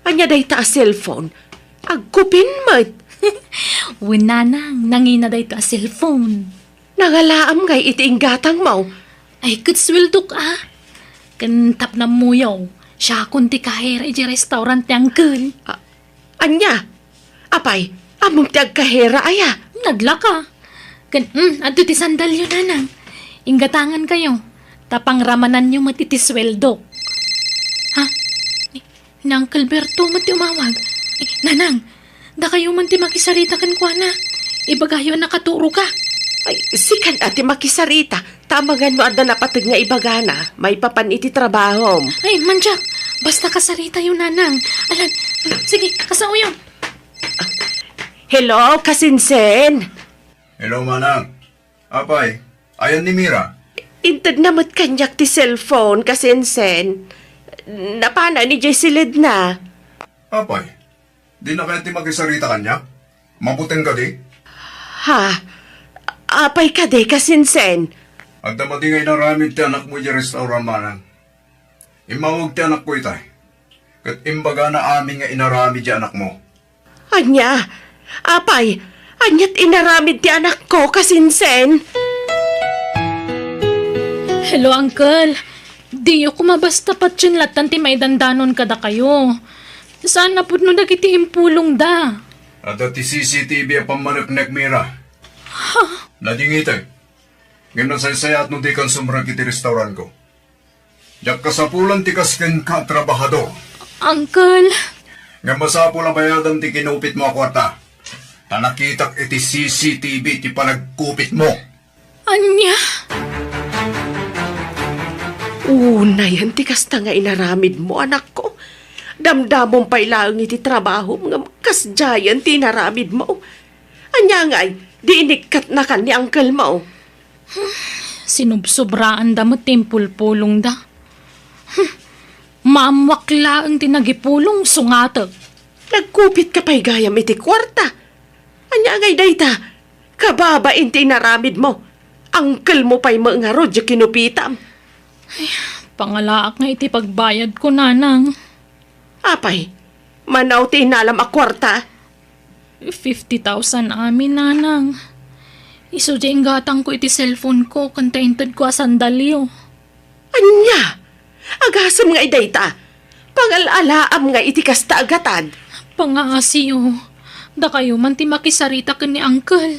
ania dayta a cellphone? Agkupin met. Wen, nanang, nangina dayta a cellphone. Nangalaam ngay iti inggatangmo? Ay, ket sueldok a. Ken tapno ammoyo, siakon ti kahera iti restaurant ti uncle. A-, ania? Apay, ammom ti agkahera aya? Naglaka. Ken, mm, adto ti sandalyo, nanang. Inggatangan kayo. Ta pangramananyo met iti sueldok. Ha? Ni Uncle Berto met ti umawag. Eh, nanang, dakayo man ti makisarita kenkuana. Ibagayo a nakaturoka. Ay, sikan a ti makisarita. Ta amangan no adda napateg nga ibagana, maipapan iti trabahom. Ay, mandiak, basta kasaritayo, nanang. Alan, alan, sige, kasaoyo. Hello, kasinsin? Hello, manang. Apay, ayan ni Mira? Intedna met kaniak ti cellphone, kasinsin. Napanan idiay siledna. Apay, dina kayat ti makisarita kaniak? Mabuteng kadi? Ha? Apay kadi, kasinsen? Adda madi nga inaramid ti anakmo idiay restaurant, manang. Immawag ti anakko itay. Ket imbagana amin nga inaramid ti anakmo. Ania? Apay, aniat inaramid ti anakko, kasinsen? Hello, Uncle. Diyo koma basta patien lattan ti maidandanon kadakayo. Saan a pudno dagiti impulongda. Adda ti C C T V a pammaneknek, Mira. Ha? Nadingiteg. Ngem nasaysayaat no dikan sumrek iti restaurantko. Diak kasapulan ti kas kenka a trabahador. Uncle. Ngem masapul a bayadam ti kinupitmo a kuarta. Ta nakitak iti C C T V ti panagkupitmo. Ania? Unayen ti kasta nga inaramidmo, anakko. Damdamom pay laeng iti trabahom ngem kasdiayen ti inaramidmo. Ania ngay, di inikkatnakan ni uncle mo? Sinubsobraanda met ti impulpulongda. Hmm. Maammoak laeng ti nagipulong, sungatek. Nagkupitka pay gayam iti kuarta. Ania ngay dayta? Kababain ti inaramidmo. Uncle mo pay met ngarud ti kinupitam. Ay, pangalaak nga iti pagbayadko, nanang. Apay, mano ti inalam a kuarta? Fifty thousand amin, nanang. Isu diay inggatangko iti cellphoneko ken ta intedko a sandalyo. Ania? Agasem nga idayta. Pangal-alaam nga iti kasta a gatad. Pangaasiyo. Dakayo man ti makisarita ken ni uncle.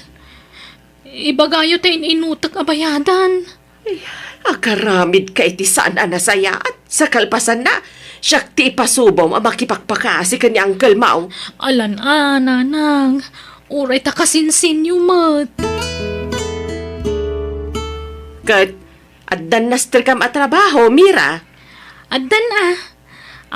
Ibagayo ta in-inutek a bayadan. Ay, agaramidka iti saan a nasayaat. Sa kalpasanna, siak ti ipasubom a makipakpakaasi ken ni Uncle Mao. Alan a, nanang. Uray ta kasinsinyo met. Ket, addan nasterkam a trabaho, Mira? Addan a.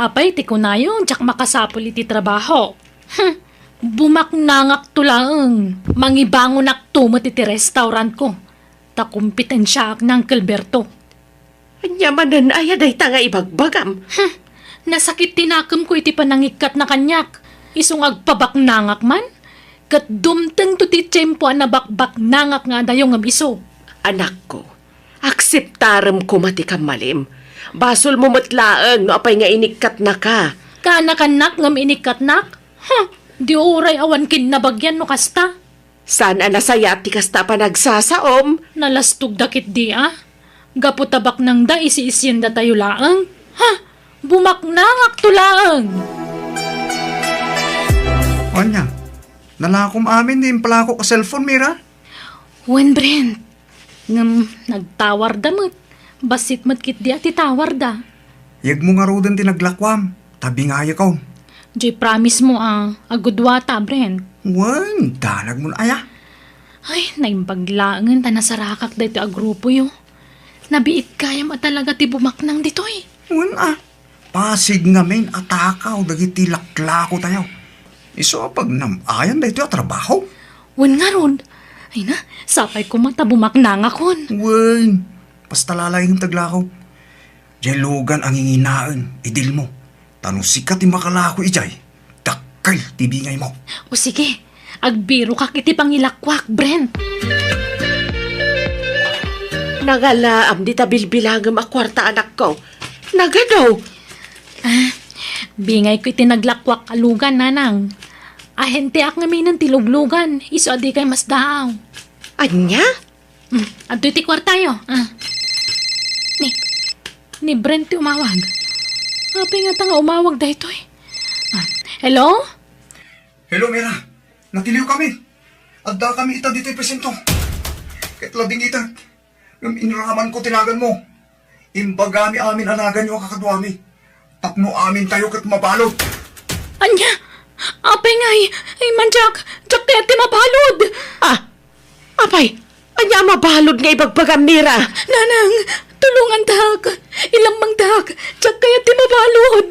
Apay ti kunayo, diak makasapul iti trabaho. Hmm, bumaknangakto laeng. Mangibangonakto met iti restaurantko. Ta kompitensiaak ni Uncle Berto. Ania manen aya dayta nga ibagbagam? Hmm, nasakit ti nakemko iti panangikkatna kaniak. Isu nga agpabaknangak man. Ket dumtengto ti tiempo a nabakbaknangak nga adayo ngem isu. Anakko, akseptarem koma ti kammalim. Basolmo met laeng no apay nga inikkatnaka. Kaanakannak ngem inikkatnak? Huh, di uray awan kinnabagian no kasta. Saan a nasayaat ti kasta a panagsasaom? Nalastogda ketdi a. Gapu ta baknangda, isiisiendatayo laeng. Ha? Bumaknangakto laeng! Ania? Nalakom amin ti impalakok a cellphone, Mira? Wen, Brent. Ngem nagtawarda met. Bassit met ketdi a ti tawarda. Yegmo ngaruden ti naglakuam, ta bingayekon. Diay promise mo a, agudua ta, Brent. Wen, danagmon aya? Ay, naimbag laengen ta nasarakak daytoy a grupoyo. Nabiit gayam a talaga ti bumaknang ditoy. Wen a, pasig ngamin a takaw dagiti laklakotayo. Isu a pagnam-ayan daytoy a trabaho. Wen ngarud, ay na, sapay koma ta bumaknangakon. Wen, basta lalaing taglako. Diay lugan a nginginaen, idilmo. Ta no sika ti makalako idiay, dakkel ti bingaymo. O sige, agbirokak iti pangilakuak, Brent. Nagalaam dita bilbilangem a kuarta, anakko. Nagadu. Ah, bingayko iti naglakuak a lugan, nanang. Ahenteak ngaminen ti luglugan, isu a dikay masdaaw. Ania? Hmm, adtoy ti kuartayo. Ah. Ni, ni Brent ti umawag. Apay ngata nga umawag daytoy? Ah, hello? Hello, Mira. Natiliwkami. Addakami ita ditoy presinto. Ket ladingitek. Ngem inramanko ti naganmo. Imbagami amin a naganyo a kakaduami. Tapno amintayo ket mabalud. Ania? Apay ngay? Ay, mandiak! Diak kayat ti mabalud! Ah! Apay, ania a mabalud nga ibagbagam, Mira? Nanang, tulongandak! Ilammangdak! Diak kayat ti mabalud!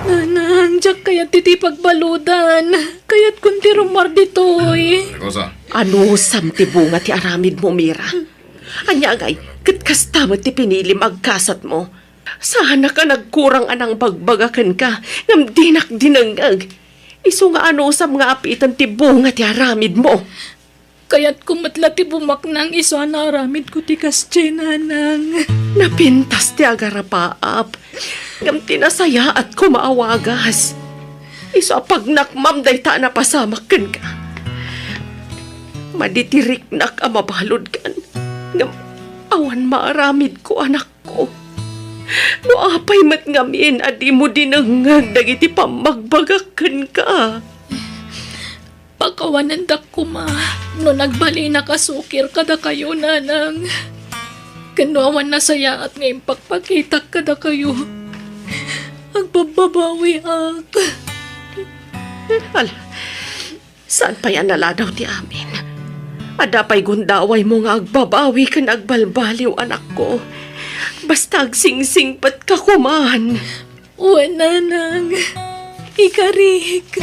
Nanang, diak kayat ti pagbaludan. Kayatkon ti rummuar ditoy. Rosa. Anusam ti bunga ti aramidmo, Mira? Ania ngay, Ket kasta met ti pinilim agkasatmo. Saanak a nagkurang a nangbagbaga kenka, ngem dinak dinengngeg. Isu nga anusam nga apiten ti bunga ti aramidmo. Kayatko met la ti bumaknang isu a naaramidko ti kasdiay, nanang. Napintas ti agarapaap, ngem ti nasayaat koma a wagas. Isu a pagnakmam dayta a napasamak kenka. Madi ti riknak a mabaludkan, ngem awan maaramidko, anakko. No apay met ngamin a dimo dinengngeg dagiti pammagbagak kenka? Pakawanendak koma no nagbalinak a sukir kadakayo, nanang. Ken no awan nasayaat nga impakpakitak kadakayo, agbabbabawiak. Ala, saan pay a naladaw ti amin? Adda pay gundawaymo nga agbabawi ken agbalbaliw, anakko. Basta agsingsingpetka koman. Wen, nanang. Ikarik.